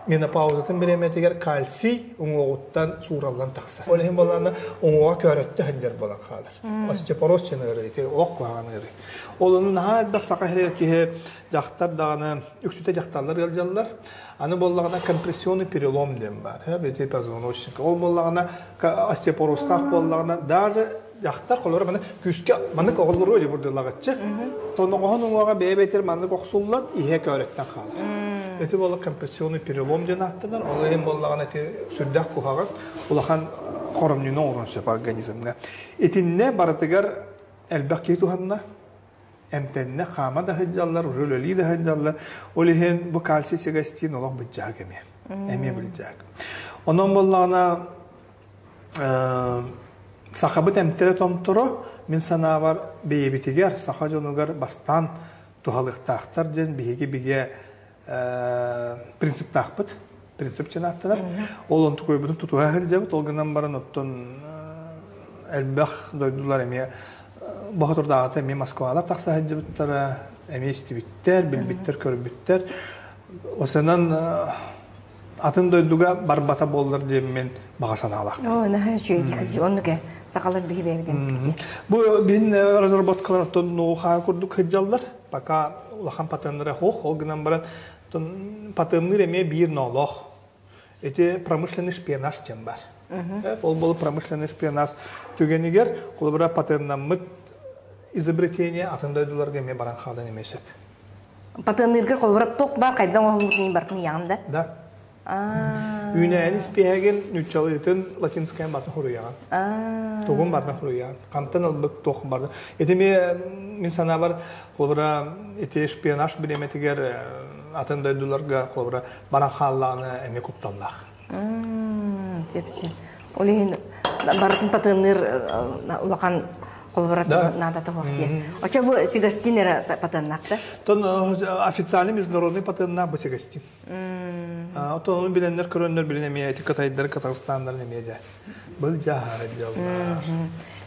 менопаузатын бириэмэтигэр кальций уҥуоҕуттан суураллан тахсар. Ол иһин буоллаҕына уҥуоҕа көөрөттө сылдьар буолан хаалар. Остеопороз диэн ыарыы ити олох куһаҕан ыарыы. Ол ону наһаа элбэх саха сиригэр киһи дьахтар даҕаны үксүтэ дьахталлар ыалдьаллар. Аны буоллаҕына компрессионный перелом диэн баар. Бити позвоночника. Ол буоллаҕына остеопорозтаах буоллаҕына даже дьахтар холоро маны күүскэ маннык оҕолору дьыбырдылаҕыччы тоноҕоһун уҥуоҕа бэйэ-бэйэтигэр маннык охсуллан иһэ көөрөттөн хаалар. Ити буолла компрессионный перелом диэн ааттанар. Ол иһин буоллаҕына ити сүрдээх куһаҕан улахан хоромньуну оҥорон сөп организмҥа. Итиннэ барытыгар элбэх киһи туһанна. Эмтэннэ, хаама да сылдьаллар, уже үлэлии да сылдьаллар. Ол иһин бу кальций сегастин олох былдьаһык эмиэ. Эмиэ былдьаһык. Онон буоллаҕына Сахабыт эмтэрэ томторо, мин санаабар, бэйэбитигэр, саха дьонугар бастаан туһалыахтаахтар диэн биһиги бигэ принциптаахпыт. Принцип диэн ааттанар. Ол онтукуйбутун тутуһа сылдьабыт. Ол гынан баран оттон элбэх дойдулар эмиэ боһотурдааҕыта эмиэ Москвалар тахса сылдьыбыттара, эмиэ истибиттэр, билбиттэр, көрбүттэр. Осанан атын дойдуга барбата буоллар диэммин баҕа санаалаах. Оо, наһаа үчүгэй дии оннук ээ. Сахалар биһи бэйэбит Бу бин разработкалар оттон ноу-хаа курдук сылдьаллар. Пока улахан патеннара суох, ол гынан баран патенныыр эмиэ биир ноолоох. Ити промышленный шпионаж диэн бар. Ол бол промышленный шпионаж түгэнигэр холобура патеннаммыт изобретение атын дойдуларга эмиэ баран хаалан эмиэ сөп. Патенныырга холобура туох баар хайдан оҥоһуллубутун бартын ыйаҕын да? Да. Үүнээйин испиэһэгин нууччалыытын латинскайын бартын хуруйаҕын. Тугун бартын хуруйаҕын. Хантан ылбыт туох барды. Ити мин санаабар холобура ити шпионаж бириэмэтигэр атын дойдуларга холобура баран хааллаҕына эмиэ кутталлаах. Сөп-сөп. Ол иһин барытын патенныыр улахан холобура наадата суох диye. Очо бу Сигастин эрэ патеннаах да? Тон официальный международный патеннаах бу Сигастин. Отон оны биленнер көрөннөр билин эмиэ эти кытайдар Казахстандар эмиэ дэ. Был жаһары дьаллар.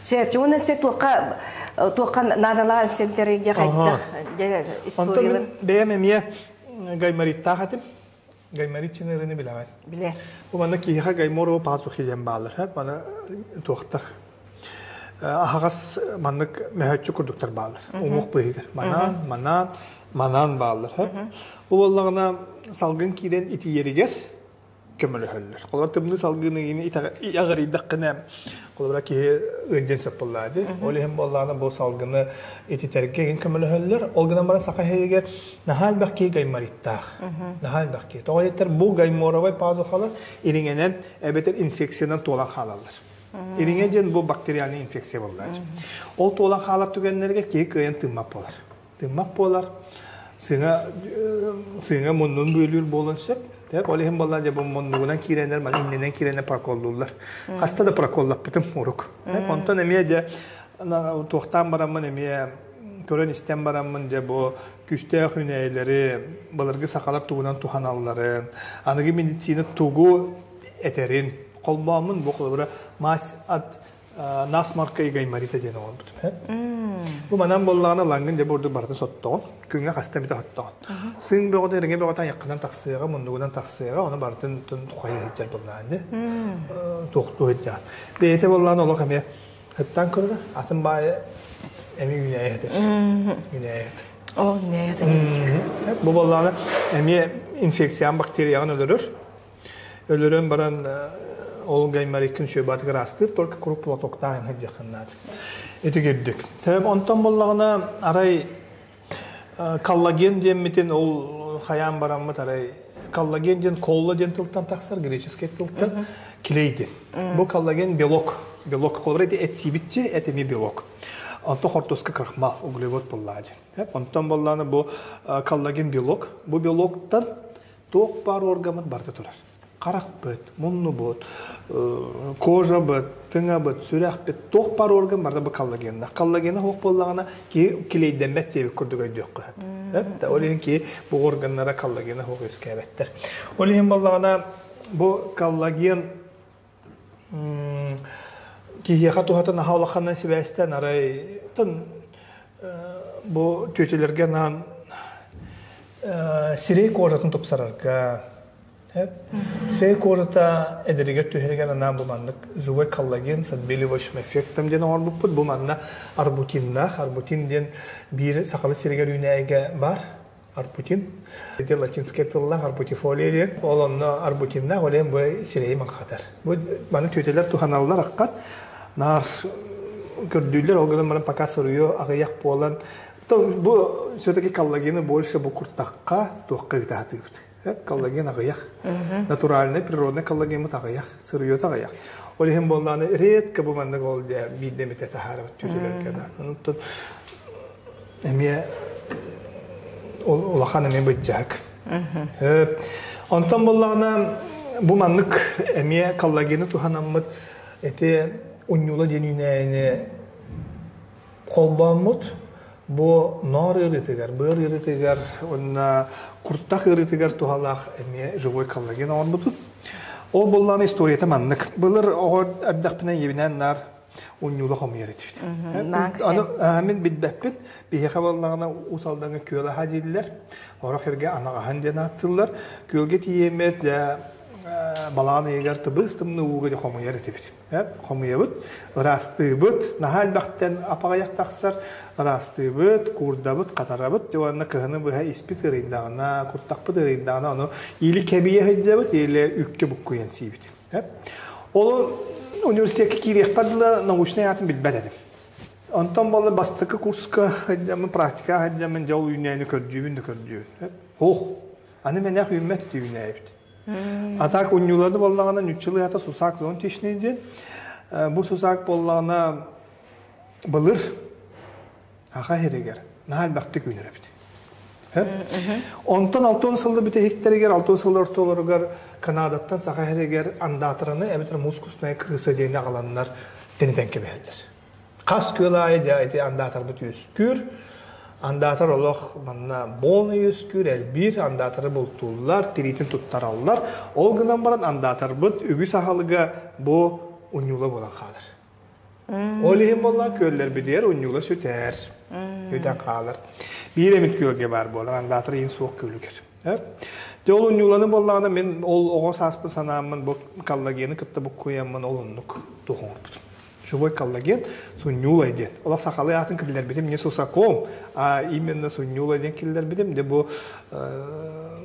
Сөп, уонна сөп туохха туохха наадалаах өссөнтөрү хайдах историялар. Бэйэм эмиэ гаймориттаах этим. Гайморит чынырыны билэҕин. Билэ. Бу манна киһиэхэ гайморова пазухи диэн бааллар. Маны туохтар. Аһаҕас маннык мөһөччү курдуктар бааллар. Уҥуох быыһыгар. Манаан, манаан, манаан бааллар. Бу буоллаҕына салгын киирэн итийэригэр көмөлөһөллөр. Холобур тымныы салгыны иҕэрийдэххинэ холобура киһи ыалдьан сөп буоллаа дии. Ол иһин буоллаҕына бу салгыны ититэргэ игин көмөлөһөллөр. Ол гынан баран саха иһигэр наһаа элбэх киһи гаймориттаах. Наһаа элбэх киһи. Тоҕо диэтэр бу гайморовай пазухалар ириҥэнэн эбэтэр инфекциянан туолан хаалаллар. Ириҥэ диэн бу бактериальный инфекция буоллаа. Ол туолан хаалар түгэннэргэ киһи кыайан тыыммат буолар. Тыыммат буолар. Сыҥа сыҥа муннун бүөлүүр буолуон сөп. Ол иһин буолла дьэ бу муннугунан киирэннэр, маны иннинэн киирэннэр проколлууллар. Хаста да проколлаппытым урук. Онтон эмиэ дьэ туохтаан бараммын эмиэ Көрөн истэн бараммын дьэ бу күүстээх үүнээйилэри былыргы сахалар тугунан туһаналларын, аныгы медицина тугу этэрин холбооммун бу холобура мазь от насморка и гайморита диэн оҥорбутум. Бу манан буоллаҕына лаҥҥын дьэ бурдук барытын соттоҕун, күҥҥэ хаста эмитэ соттоҕун. Сыыҥ бөҕөтө, ириҥэ бөҕөтө айаххынан тахсыаҕа, муннугунан тахсыаҕа, ону барытын тухайа сылдьар буоллаҕын дьэ. Туохтуу сылдьаҕын. Бэйэтэ буоллаҕына олох эмиэ Хыттан көрөр, атын баайы эми үүнээйи этэр. Үүнээйи этэр. Ол үүнээйи этэр. Бу буоллаҕына эмиэ инфекциян бактерияҕын өлөрөр. Өлөрөн баран ол гаймориккин шөбатыгар астыыр, только круг платоктаах диэххин наада. Ити кирдик. Онтон буоллаҕына арай коллаген диэммитин ол хайаан бараммыт арай коллаген диэн колла диэн тылтан тахсар греческий тылтан клей диэн. Бу коллаген белок. Белок холобура ити эт сиибитчи эт эмиэ белок. Онтон хортуоска крахмал углевод буоллаа диэн. Онтон буоллаана бу коллаген белок. Бу белоктан туох баар органмыт барыта турар. Харахпыт, муннубут, кожабыт, тыҥабыт, сүрэхпит, туох баар орган барыта бу коллагенна. Коллагена суох буоллаҕына киһи килиэйдэммэт диэбит курдук өйдүөххэ сөп. Ол иһин киһи бу органнара коллагена суох үөскээбэттэр. Ол иһин буоллаҕына бу коллаген киһиэхэ туһата наһаа улаханынан сибээстээн арай бу түөтүлэргэ анаан сирэй кожатын тупсарарга Сэй кожата эдэригэр түһэригэр анаан бу маннык живой коллаген с отбеливающим эффектом диэн оҥорбуппут. Бу манна арбутиннаах. Арбутин диэн биир сахабыт сиригэр үүнээйигэ баар. Арбутин. Ити латинскай тыллаах арбутифолия диэн. Ол онно арбутиннаах, ол бу сирэйи маҥхатар. Бу маны түөтэлэр туһаналлар аккат. Наар көрдүүллэр, ол гынан баран пока суруйу аҕыйах буолан бу все-таки коллагены больше бу куртахха туохха ыытаатыыбыт. Коллаген аҕыйах. Натуральный, природный коллагеммыт аҕыйах, сырыйыта аҕыйах. Ол иһин буоллаҕына редко бу маннык ол биирдэ эмитэ таһаарабыт түтүлэргэ. Онтон эмиэ улахан эмиэ быдьаһык. Онтон буоллаҕына бу маннык эмиэ коллагены туһанаммыт ити унньуула диэн үүнээйини холбооммут бу ноор ыарыытыгар, быар ыарыытыгар уонна куртах ыарыытыгар туһалаах эмиэ живой коллаген оҥорбутум. Ол буоллаҕына историята маннык. Былыр оҕо эрдэхпинэ ийэбинээн наар унньуула хомуйар этибит. Аны мин билбэппин. Биһиэхэ буоллаҕына Уус Алдаҥҥа күөл аһа дииллэр. Орох эргэ анаҕаһын диэн ааттыыллар. Күөлгэ тиийэммит дьэ балаҕан ыйыгар тыбыс-тымныы ууга хомуйар этибит. Хомуйабыт, ыраастыыбыт, наһаа элбэхтэн апаҕайах тахсар, ыраастыыбыт, куурдабыт, хатарабыт, уонна кыһыны быһа испит ыарыйдаҕына, куртахпыт ыарыйдаҕына, ону или кэбийэ сылдьабыт, или үккэ буккуйан сиибит. Ол университекка киириэхпэр дылы научнай аатын билбэт этим. Онтон буолла бастакы курска сылдьаммын, практикаҕа сылдьаммын, дьэ ол үүнээйини көрдүүбүн да көрдүүбүн. Ох, аны мэнээх үүммэт үүнээйибит. А так унньууланы буоллаҕына ньуччалыы аата сусаак зонтичный диэн. Бу сусаак буоллаҕына былыр аха иһиригэр наһаа элбэхтик үүнэр эбит. Онтон алтын сылы бүтэһиктэригэр, алтын сыл ортолоругар Канадаттан саха иһиригэр андаатараны эбэтэр мускусная крыса диэни аҕаланнар тэнитэн кэбиһэллэр. Хас күөл аайы дьэ ити андаатарбыт үөскүүр. Андаатар олох манна буон үөскүүр, элбиир, андаатары бултууллар, тириитин туттараллар. Ол гынан баран андаатарбыт үгүс аһылыга бу унньуула буолан хаалар. Ол иһин буолла күөллэрбитигэр унньуула сүтэр, сүтэн хаалар. Биир эмит күөлгэ баар буолар, андаатар иин суох күөлүгэр. Дьэ ол унньууланы буоллаҕына мин ол оҕо сааспын санааммын бу коллагены кытта буккуйаммын ол оннук туох оҥорбутум. Живой коллаген сунньуулай диэн. Олох сахалыы аатын киллэрбитим не сусаком, а именно сунньуулай диэн киллэрбитим. Де бу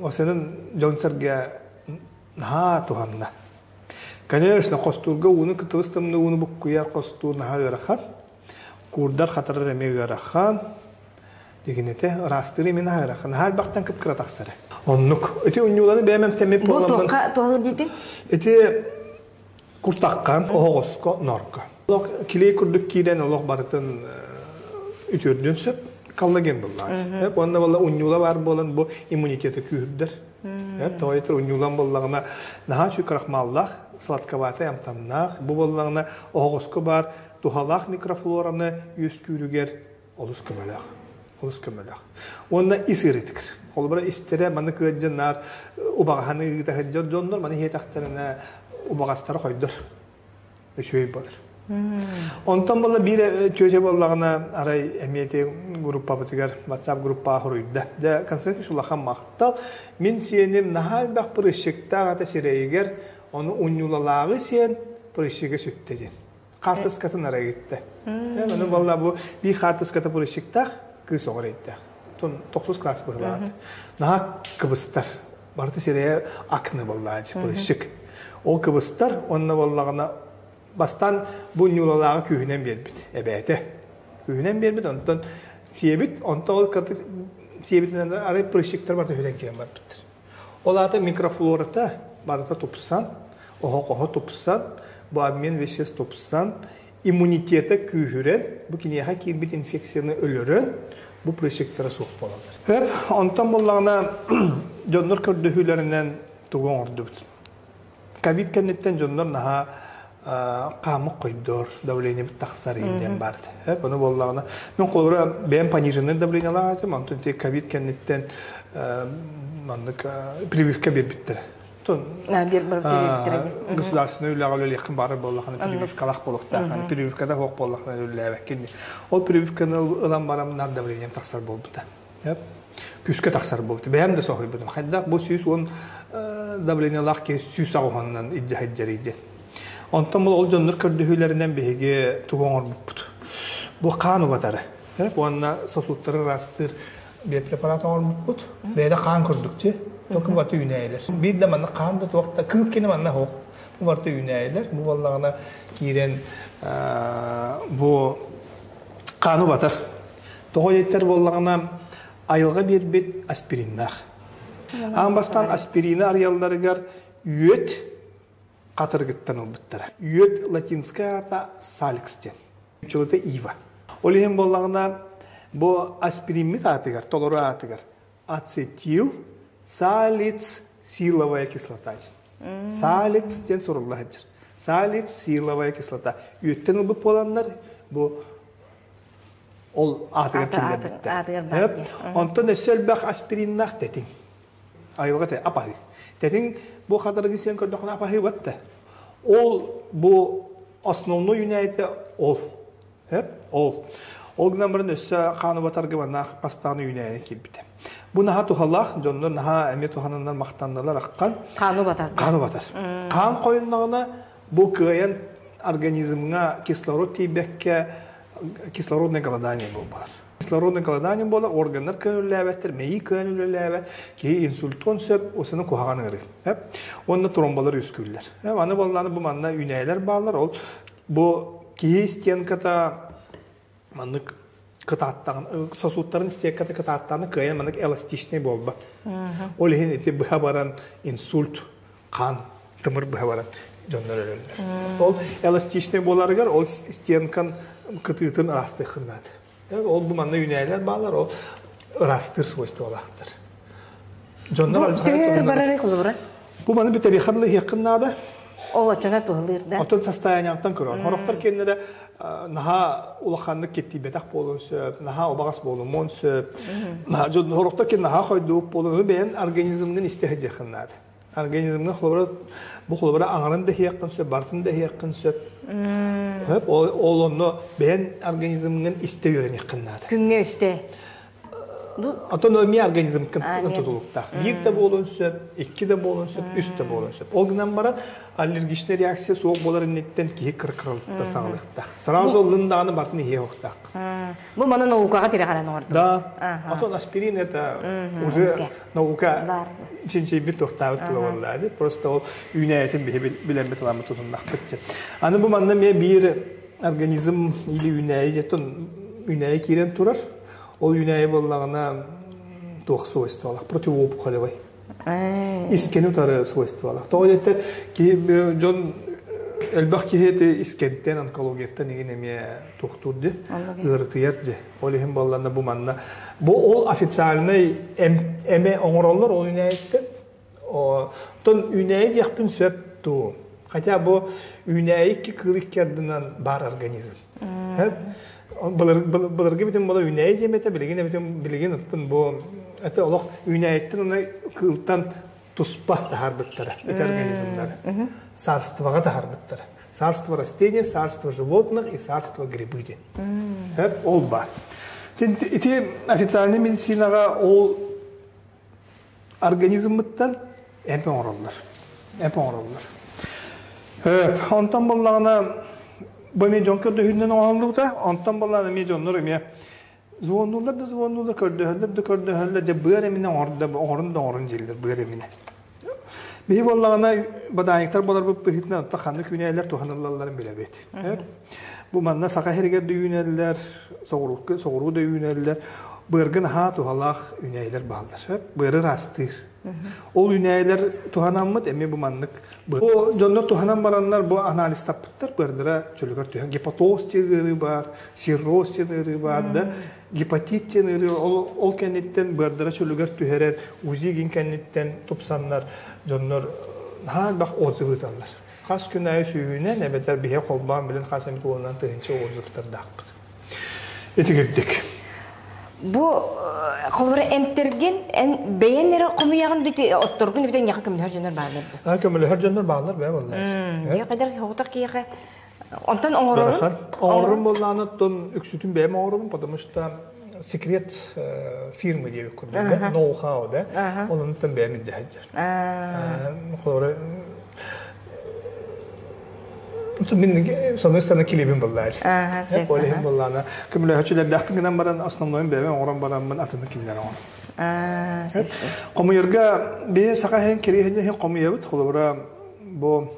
осенин дьон-сэргэ наһаа туһанна. Конечно, хостуурга ууну кытыбыс тымныы ууну буккуйар хостуур наһаа ыарахан. Куурдар хатарар эмиэ ыарахан. Дигинете ыраастыыр именно ыарахан. Наһаа элбэхтэн кып-кыра тахсар. Оннук. Ити унньууланы бэйэм эмтэммит Бу туохха туһалыыр диитин? Ити куртахха, оһоҕоско, норго. Олох килиэй курдук киирэн олох барытын үтүөрдүөн сөп. Коллаген буллаҕа. Уонна буолла унньуула баар буолан бу иммунитеты күүһүрдэр. Тоҕо диэтэр унньуулан буоллаҕына наһаа үчүгэй крахмаллаах, сладковатый амтаннаах. Бу буоллаҕына оһоҕоско баар туһалаах микрофлораны үөскүүрүгэр олус көмөлөөх. Олус көмөлөөх. Уонна ис ыарыытыгар. Холобура истэрэ маны кыадьаннаар убаҕаһаны ыыта сылдьар дьоннор маны иһиэтэхтэринэ убаҕастара хойдор. Үчүгэй буолар. Онтон буолла биир тетя буоллаҕына арай эмиэ ити группабытыгар WhatsApp группаҕа хоруйда. Дьэ Константин улахан махтал. Мин сиэним наһаа элбэх прыщиктаах ата сирэйигэр ону унньулалааҕы сиэн прыщига сүттэ диэн. Хаартыскатын арай ыытта. Ону буолла бу биир хаартыската прыщиктаах кыыс оҕо эрэйдээх. Тохсус класс быһылаат. Наһаа кыбыстар. Барыта сирэйэ акны буоллаачы прыщик. Ол кыбыстар уонна буоллаҕына бастаан бу ньуулалааҕы күүһүнэн биэрбит эбээтэ. Күүһүнэн биэрбит, онтон сиэбит, онтон ол кырдык сиэбитинэн арай прыщиктар барыта үһүнэн киирэн барбыттар. Ол аата микрофлората барыта тупсан, оһоҕоһо тупсан, бу обмен веществ тупсан, иммунитета күүһүрэн, бу киниэхэ киирбит инфекцияны өлөрөн, бу прыщиктара суох буолаллар. Өр, онтон буоллаҕына дьоннор көрдөһүүлэринэн тугу оҥордубут? Ковид кэнниттэн дьоннор наһаа хаамык хойдор, давлениебит тахсар диэн баар. Ону буоллаҕына, мин холобура бэйэм пониженный давлениелаах этим, онтон ити ковид кэнниттэн маннык прививка биэрбиттэрэ. Государственный үлэҕэ үлэлиэххин баҕарар буоллаххына прививкалаах буолуохтаах. Прививката суох буоллаххына үлэлээбэккин. Ол прививканы ылан баран нар давлением тахсар буолбута. Күүскэ тахсар буолбута. Бэйэм да соһуйбутум. Хайдах бу 110 давлениелаах киһи 180-нан илдьэ сылдьарый диэн. Онтон бұл ол дьоннор көрдөһүүлэринэн биһиги тугу оҥорбуппут. Бу хаан убатары. Уонна сосудтары ыраастыыр биопрепарат оҥорбуппут. Бэйэтэ хаан курдук чи. Только барыта үүнээйилэр. Биир да манна хаан да туох да кыыл кини манна суох. Бу барыта үүнээйилэр. Бу буоллаҕына киирэн бу хааны убатар. Тоҕо диэттэр буоллаҕына айылҕа биэрбит аспириннаах. Аан бастаан аспирины арыйалларыгар үөт хатырыгыттан ылбыттара. Үөт латинскай аата саликс диэн. Чылыта ива. Ол иһин буоллаҕына бу аспириммит аатыгар, толору аатыгар ацетил салиц силовая кислота диэн. Салиц диэн сурулла сылдьар. Салиц силовая кислота. Үөттэн ылбыт буоланнар бу ол аатыгар киллэрбиттэр. Онтон өссө элбэх аспириннаах тэтиҥ. Айылҕа те апаһыы. Тэтиҥ бу хатырыгы сиэн көрдөххүнэ апаһыыбат да. Ол бу основной үүнээйитэ ол. Ол. Ол гынан баран өссө хааны батарга манна бастаан үүнээйи киирбитэ. Бу наһаа туһалаах, дьоннор наһаа эмиэ туһананнар махтанналар аххан. Хааны батар. Хааны батар. Хаан хойуннаҕына бу кыайан организмҥа кислород тиийбэккэ кислородное голодание буолбар. Кислородное голодание буолар, органнар көҥүллээбэттэр, мэйии көҥүллээбэт, киһи инсультуон сөп, осыны куһаҕан ыарыы. Уонна тромбалар үөскүүллэр. Аны буоллааны бу манна үүнээйилэр бааллар, ол бу киһи стенката маннык кытааттаҕын сосудтарын стенката кытааттаҕына кыайан маннык эластичный буолбат. Ол иһин ити быһа баран инсульт хаан тымыр быһа баран дьоннор өлөллөр. Ол эластичный буоларыгар ол стенкан кытыытын ыраастыаххын наада. Ол бу манна үүнээлэр баалар, ол ыраастыыр свойстволаахтар. Дьоннор төһөр барары холобура? Бу маны бүтэриэххэ дылы иһиэххин наада. Ол оччоно туһалыыр да. Оттон состояниеттан көрөн. Хорохтор киэннэрэ наһаа улаханнык киттийбэтэх буолуон сөп, наһаа убаҕас буолумуон сөп. Наһаа хорохтор киэн наһаа хойдубут буолуон, бэйэн организмҥын истэ сылдьыаххын наада. Организмҥа холобура бу холобура аҥарын да иһиэххин сөп, барытын да иһиэххин сөп. Сөп, ол онно бэйэн организмҥын истэ үөрэниэххин наада. Күҥҥэ үстэ. Оттон эмиэ организм тутулуктаах. Биир да буолуон сөп, икки да буолуон сөп, үс да буолуон сөп. Ол гынан баран аллергичный реакция суох буолар инниттэн киһи кыркыралыттан саҕалыахтаах. Сразу ыллын даҕаны бартын иһиэ уохтаах. Бу маны наукаҕа тирэҕирэн оҥордум. Да. Отон аспирин это уже наука чинчийбит туохтаабыт тула буолла. Просто ол үүнээтин биһи билэммит ыламмыт тутуннахпыт. Аны бу манна эмиэ биир организм или үүнээйи диэтон үүнээйи киирэн турар. Ол үүнээйи буоллаҕына туох свойстволаах? Противоопухолевай. Искени утары свойстволаах. Тоҕо диэтэр киһи дьон элбэх киһи ити искентэн онкологияттан игин эмиэ туохтуур ди ыарытыйар ди. Ол иһин буолланна бу манна бу ол официальный эме оҥороллор ол үүнээйиттэн. Оттон үүнээйи диэхпин сөп дуу. Хотя бу үүнээйи икки кыыл икки ардынан бар организм. Былыргы битин була үүнээйи диэм этэ, билигин эбитин билигин оттон бу это олох үүнээйиттэн уна кыылтан туспа таһаарбыттара эти организмнары. Царствоҕа таһаарбыттара. Царство растений, царство животных и царство грибы диэн. Ол бар. Ити официальный медицинаҕа ол организммыттан эмп оҥороллор. Эмп оҥороллор. Онтон буоллаҕына бу эмиэ дьон көрдөһүүнэн оҥоһуллубута. Онтон буоллаҕына эмиэ дьоннор эмиэ звоннулар да звоннулар, көрдөһөллөр да көрдөһөллөр, дьэ быар эминэ оҥордо, оҥорун да оҥорун дииллэр быар эминэ. Биһи буоллаҕына бадаайыктар буоларбыт быһыытынан оттон ханнык үүнээлэр туһаныллалларын билэбит. Бу манна саха сиригэр да үүнэллэр, соҕуруу да үүнэллэр. Быаргын аһаа туһалаах үүнээйилэр бааллар. Быары ыраастыыр. Ол үүнээйилэр туһанаммыт эмиэ бу маннык. Бу дьоннор туһанан бараннар бу анализтаппыттар быардара чөлүгэр түһэн гепатоз диэн ыарыы баар, цирроз диэн ыарыы баар да гепатит диэн ыарыы ол, ол кэнниттэн быардара чөлүгэр түһэрэн УЗИ гин кэнниттэн тупсаннар дьоннор наһаа элбэх отзыв ыыталлар. Хас күн аайы сүүһүнэн эбэтэр биһи холбоон билин хас эмит уонунан тыһыынча отзывтардаахпыт. Итигирдик. Бу холобура эмтэргин эн бэйэн эрэ хомуйаҕын дити отторгун эбитэ эйиэхэ көмөлөһөр дьоннор бааллар дуо? А көмөлөһөр дьоннор бааллар бээ буоллар. Дии кайдар хоҕутах киһиэхэ онтон оҥорорун оҥорорум буоллаҕына оттон үксүтүн бэйэм оҥоробун потому что секрет фирмы диэбит курдук ноу-хау да онунтан бэйэм илдьэ сылдьар холобура мин с одной стороны килибин буллаар ол иһин буллаана көмөлөһөчүлэрдээхпин гынан баран основнойун бэйэм оҥорон бараммын атыны кинилэр оҥорон хомуйарга бэйэ саха иһин кириэһин иһин хомуйабыт холобура бу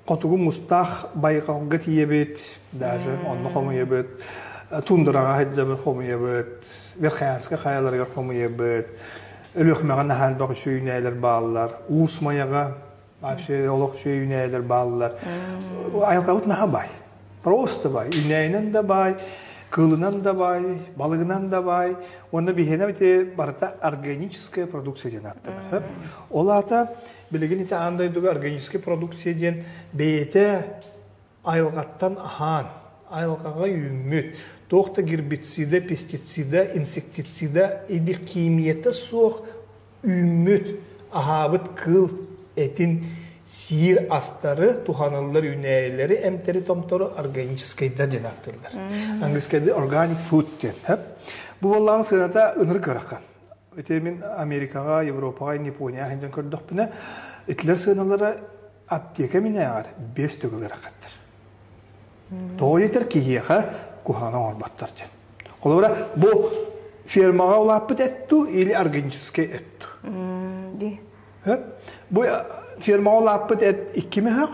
хотугу мустаах байҕалга тиийэбит, даже онно хомуйабыт, тундраҕа сылдьабыт хомуйабыт, Верхоянскай хайаларыгар хомуйабыт, Өлүөхүмэҕэ наһаа элбэх үчүгэй үүнээйилэр бааллар, Уус Майаҕа вообще олох үчүгэй үүнээйилэр бааллар. Айылҕабыт наһаа баай. Просто баай. Үүнээйинэн да баай, кыылынан да баай, балыгынан да баай. Уонна биһиэнэ ити барыта органическая продукция диэн ааттанар. Ол аата Билигин ити аан дойдуга органическай продукция диэн бэйэтэ айылҕаттан аһаан, айылҕаҕа үүммүт, туох да гербицида, пестицида, инсектицида или химията суох үүммүт, аһаабыт кыыл этин сиир астары, туһаныллар үүнээйилэри, эмтэри-томтору органическайда диэн ааттыыллар. Английскайда organic food диэн. Бу буоллаҕын сыаната ынырык ыарахан. Ити мин Америкаҕа, Европаҕа, Японияҕа сылдьан көрдөхпүнэ, итилэр сыаналара аптека минээҕэр 5 төгүл ыарахаттар. Тоҕо диэтэр киһиэхэ куһаҕаны оҥорботтор диэн. Холобура, бу фермаҕа улааппыт эт дуу или органическай эт дуу? Бу фермаҕа улааппыт эт икки мөһөх,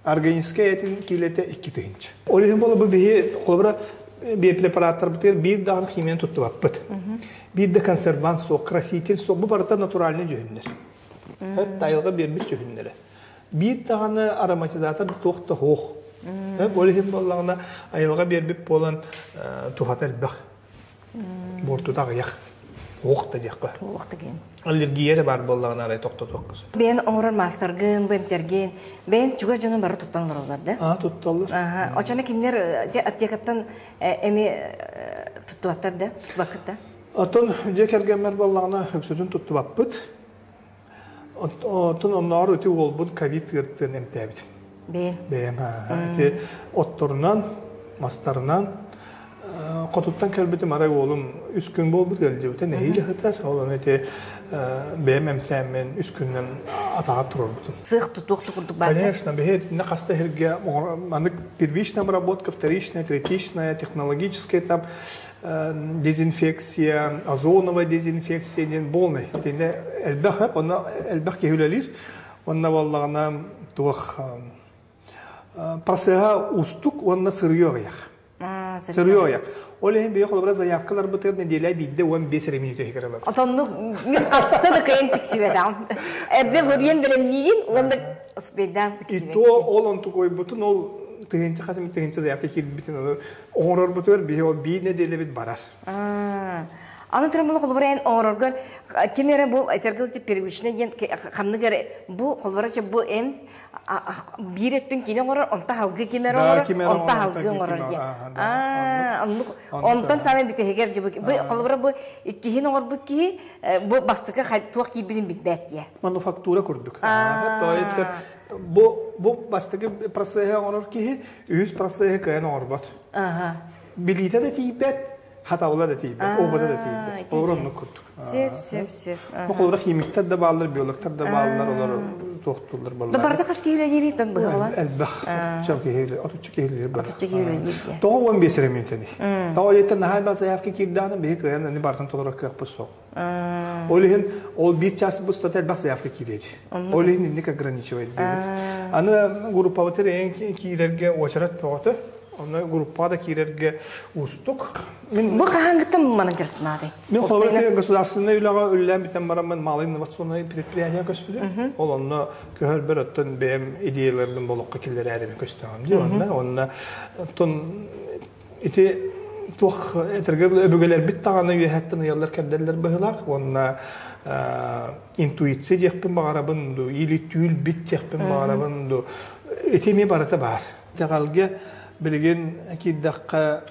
Органическай этин киилэтэ 2 тыһыынча. Ол иһин буола бу биһи холобура биопрепараттарбытыгар биир даҕаны химияны туттубаппыт. Биир да консервант суох, краситель суох. Бу барыта натуральный дьүһүннэр. Тайылга биэрбит дьүһүннэрэ. Биир даҕаны ароматизатор туох да суох. Ол иһин буоллаҕына айылҕа биэрбит буолан туһата элбэх. Буортута аҕыйах. Уох да диэххэ. Уох да диэн. Аллергия эрэ баар буоллаҕына арай тохтотуохха сөп. Бэйэн оҥорор маастаргын, бу эмтэргин, бэйэн чугас дьонун бары туттан олороллор да? Аа, тутталлар. Аха. Очону кинилэр аптекаттан эми туттубаттар да, туттубаккыт да? Оттон дьиэ кэргэммэр буоллаҕына үксүтүн туттубаппыт. Оттон оннооҕор ити уолбун ковид ыарыытын эмтээбитим. Бэйэм? Бэйэм. Ити отторунан, мастарынан хотуттан кэлбитим арай уолум үс күн буолбут ыалдьыбыта нэһиилэ сытар. Ол ону ити бэйэм эмтээммин үс күнүнэн атаҕар туруорбутум. Сыах тутуох курдук баар. Конечно, биһи итиннэ хаста сиргэ маннык первичная обработка, вторичная, третичная, технологическая там дезинфекция, озоновая дезинфекция диэн полный. Итиннэ элбэх эп, онно элбэх киһи үлэлиир. Онно буоллаҕына туох процеһа уустук уонна сырыйы аҕыйах. Сырыйы аҕыйах. Ол иһин биһи холобура заявкаларбытыгар нэдиэлэ биирдэ 15 эрэ мүнүүтэ иһигэр ылабыт. Отоннук мин хаста да кыайан тиксибэтэҕим. Эрдэ бырыйан бэлэмниигин уонна успейдаан И то ол онтукойбутун ол тыһыынча хас эмит тыһыынча заявка киирбитин ону оҥорорбутугар биһи ол биир нэдиэлэбит барар. Аны туран бу холобура эн оҥороргор ким эрэ бу этэргил первичный диэн ханнык эрэ бу холобура бу эн биир өттүн кини оҥорор, онто халгы ким эрэ оҥорор, онто халгы оҥорор диэн. Аа, оннук. Онтон саамай бүтэһигэр бу холобура бу иккиһин оҥорбут киһи бу бастакы туох киирбитин билбэт диye. Мануфактура курдук. Бу бу бастакы процеһы оҥорор киһи үһүс процеһы кыайан оҥорбот. Билиитэ да тиийбэт, хатабыла да тиийбэт, опыта да тиийбэт. Олор оннук курдук. Сөп, сөп, сөп. Бу холобура химиктэр да бааллар, биологтар да бааллар, олор туохтууллар баллар. Барыта хас киһи үлэлиир тон быһа Элбэх. Ча киһи отучча киһи үлэлиир бар. Отучча киһи үлэлиир. Тоҕо 15 эрэ мүнүүтэний. Тоҕо диэтэ наһаа элбэх заявка киирдэҕинэ биһи кыайан аны барытын толорор кыахпыт суох. Ол иһин ол биир час бустата элбэх заявка киирээчи. Ол иһин инник ограничивать диибит. Аны группабытыр эҥ киирэргэ уочарат бөҕөтө. Онно группаҕа да киирэргэ уустук. Мин Бу хаһааҥҥыттан манан дьарыктанаатый? Мин холобура государственнай үлэҕэ үлэлээн бүтэн бараммын малый инновационный предприятие көспүтүм. Ол онно көһөрбөр оттон бэйэм идеяларбын болохко киллэрээрибин көстөҕүм дии онно. Онно оттон ити туох этэргэ өбүгэлэрбит даҕаны үөһэттэн ыйаллар кэрдэллэр быһыылаах уонна интуиция диэхпин баҕарабын ду или түүл бит диэхпин баҕарабын ду ити эмиэ барыта баар. Итэҕэлгэ билигин киирдэххэ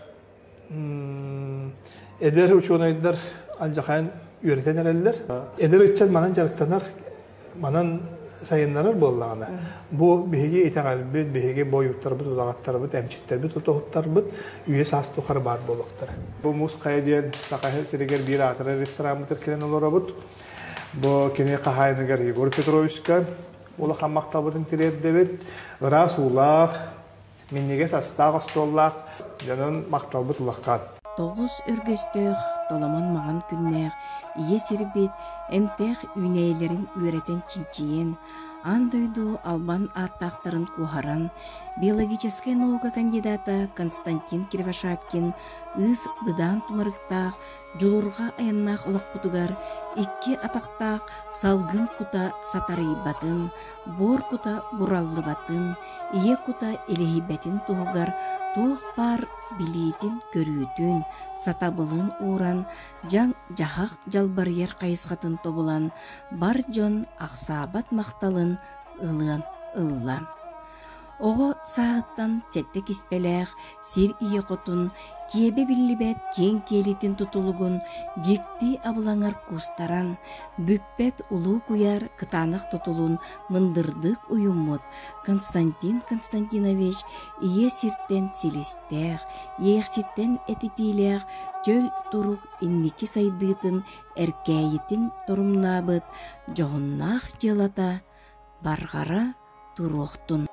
эдэр учуонайдар алдьахайан үөрэтэн эрэллэр. Эдэр ыччат манан дьарыктанар, манан сайыннарар буоллаҕына, бу биһиги итэҕэлбит, биһиги бойуттарбыт, удаҕаттарбыт, эмчиттэрбит, отоһуттарбыт үйэ саас тухары баар буолуохтара. Бу Муус Хайа диэн Саха сиригэр биир аатырар рестораммытыгар кэлэн олоробут. Бу кини хаһаайыныгар Егор Петровичка улахан махталбытын тириэрдэбит. Ыраас уулаах, минньигэс астаах остуоллаах дьонун махталбыт улахан. Тоҕус өргөстөөх, толомон маҥан күннээх ийэ сирбит эмтээх үүнээйилэрин үөрэтэн чинчийэн, аан дойду албан ааттаахтарын куоһаран, биологическай наука кандидата Константин Кривошапкин ыыс быдаан тумарыктаах дьулурҕа айаннаах олохпутугар икки атахтаах салгын кута сатарыйбатын, буор кута бураллыбатын, ийэ кута илиһийбэтин туһугар туох баар билиитин-көрүүтүн, сатабылын ууран, дьаҥ-дьаһах дьалбарыйар хайысхатын тобулан, бар дьон ахсаабат махталын ылыан ылла. Оҕо сааһыттан сэттэ киспэлээх сир ийэ хотун киэбэ биллибэт киэҥ киэлитин тутулугун дьикти абылаҥар куустаран, бүппэт улуу куйаар кытаанах тутулун мындырдык уйуммут Константин Константинович ийэ сиртэн силистээх, иэхситтэн этитиилээх чөл турук инники сайдыытын эркээйитин торумнаабыт дьоһуннаах дьыалата барҕара туруохтун.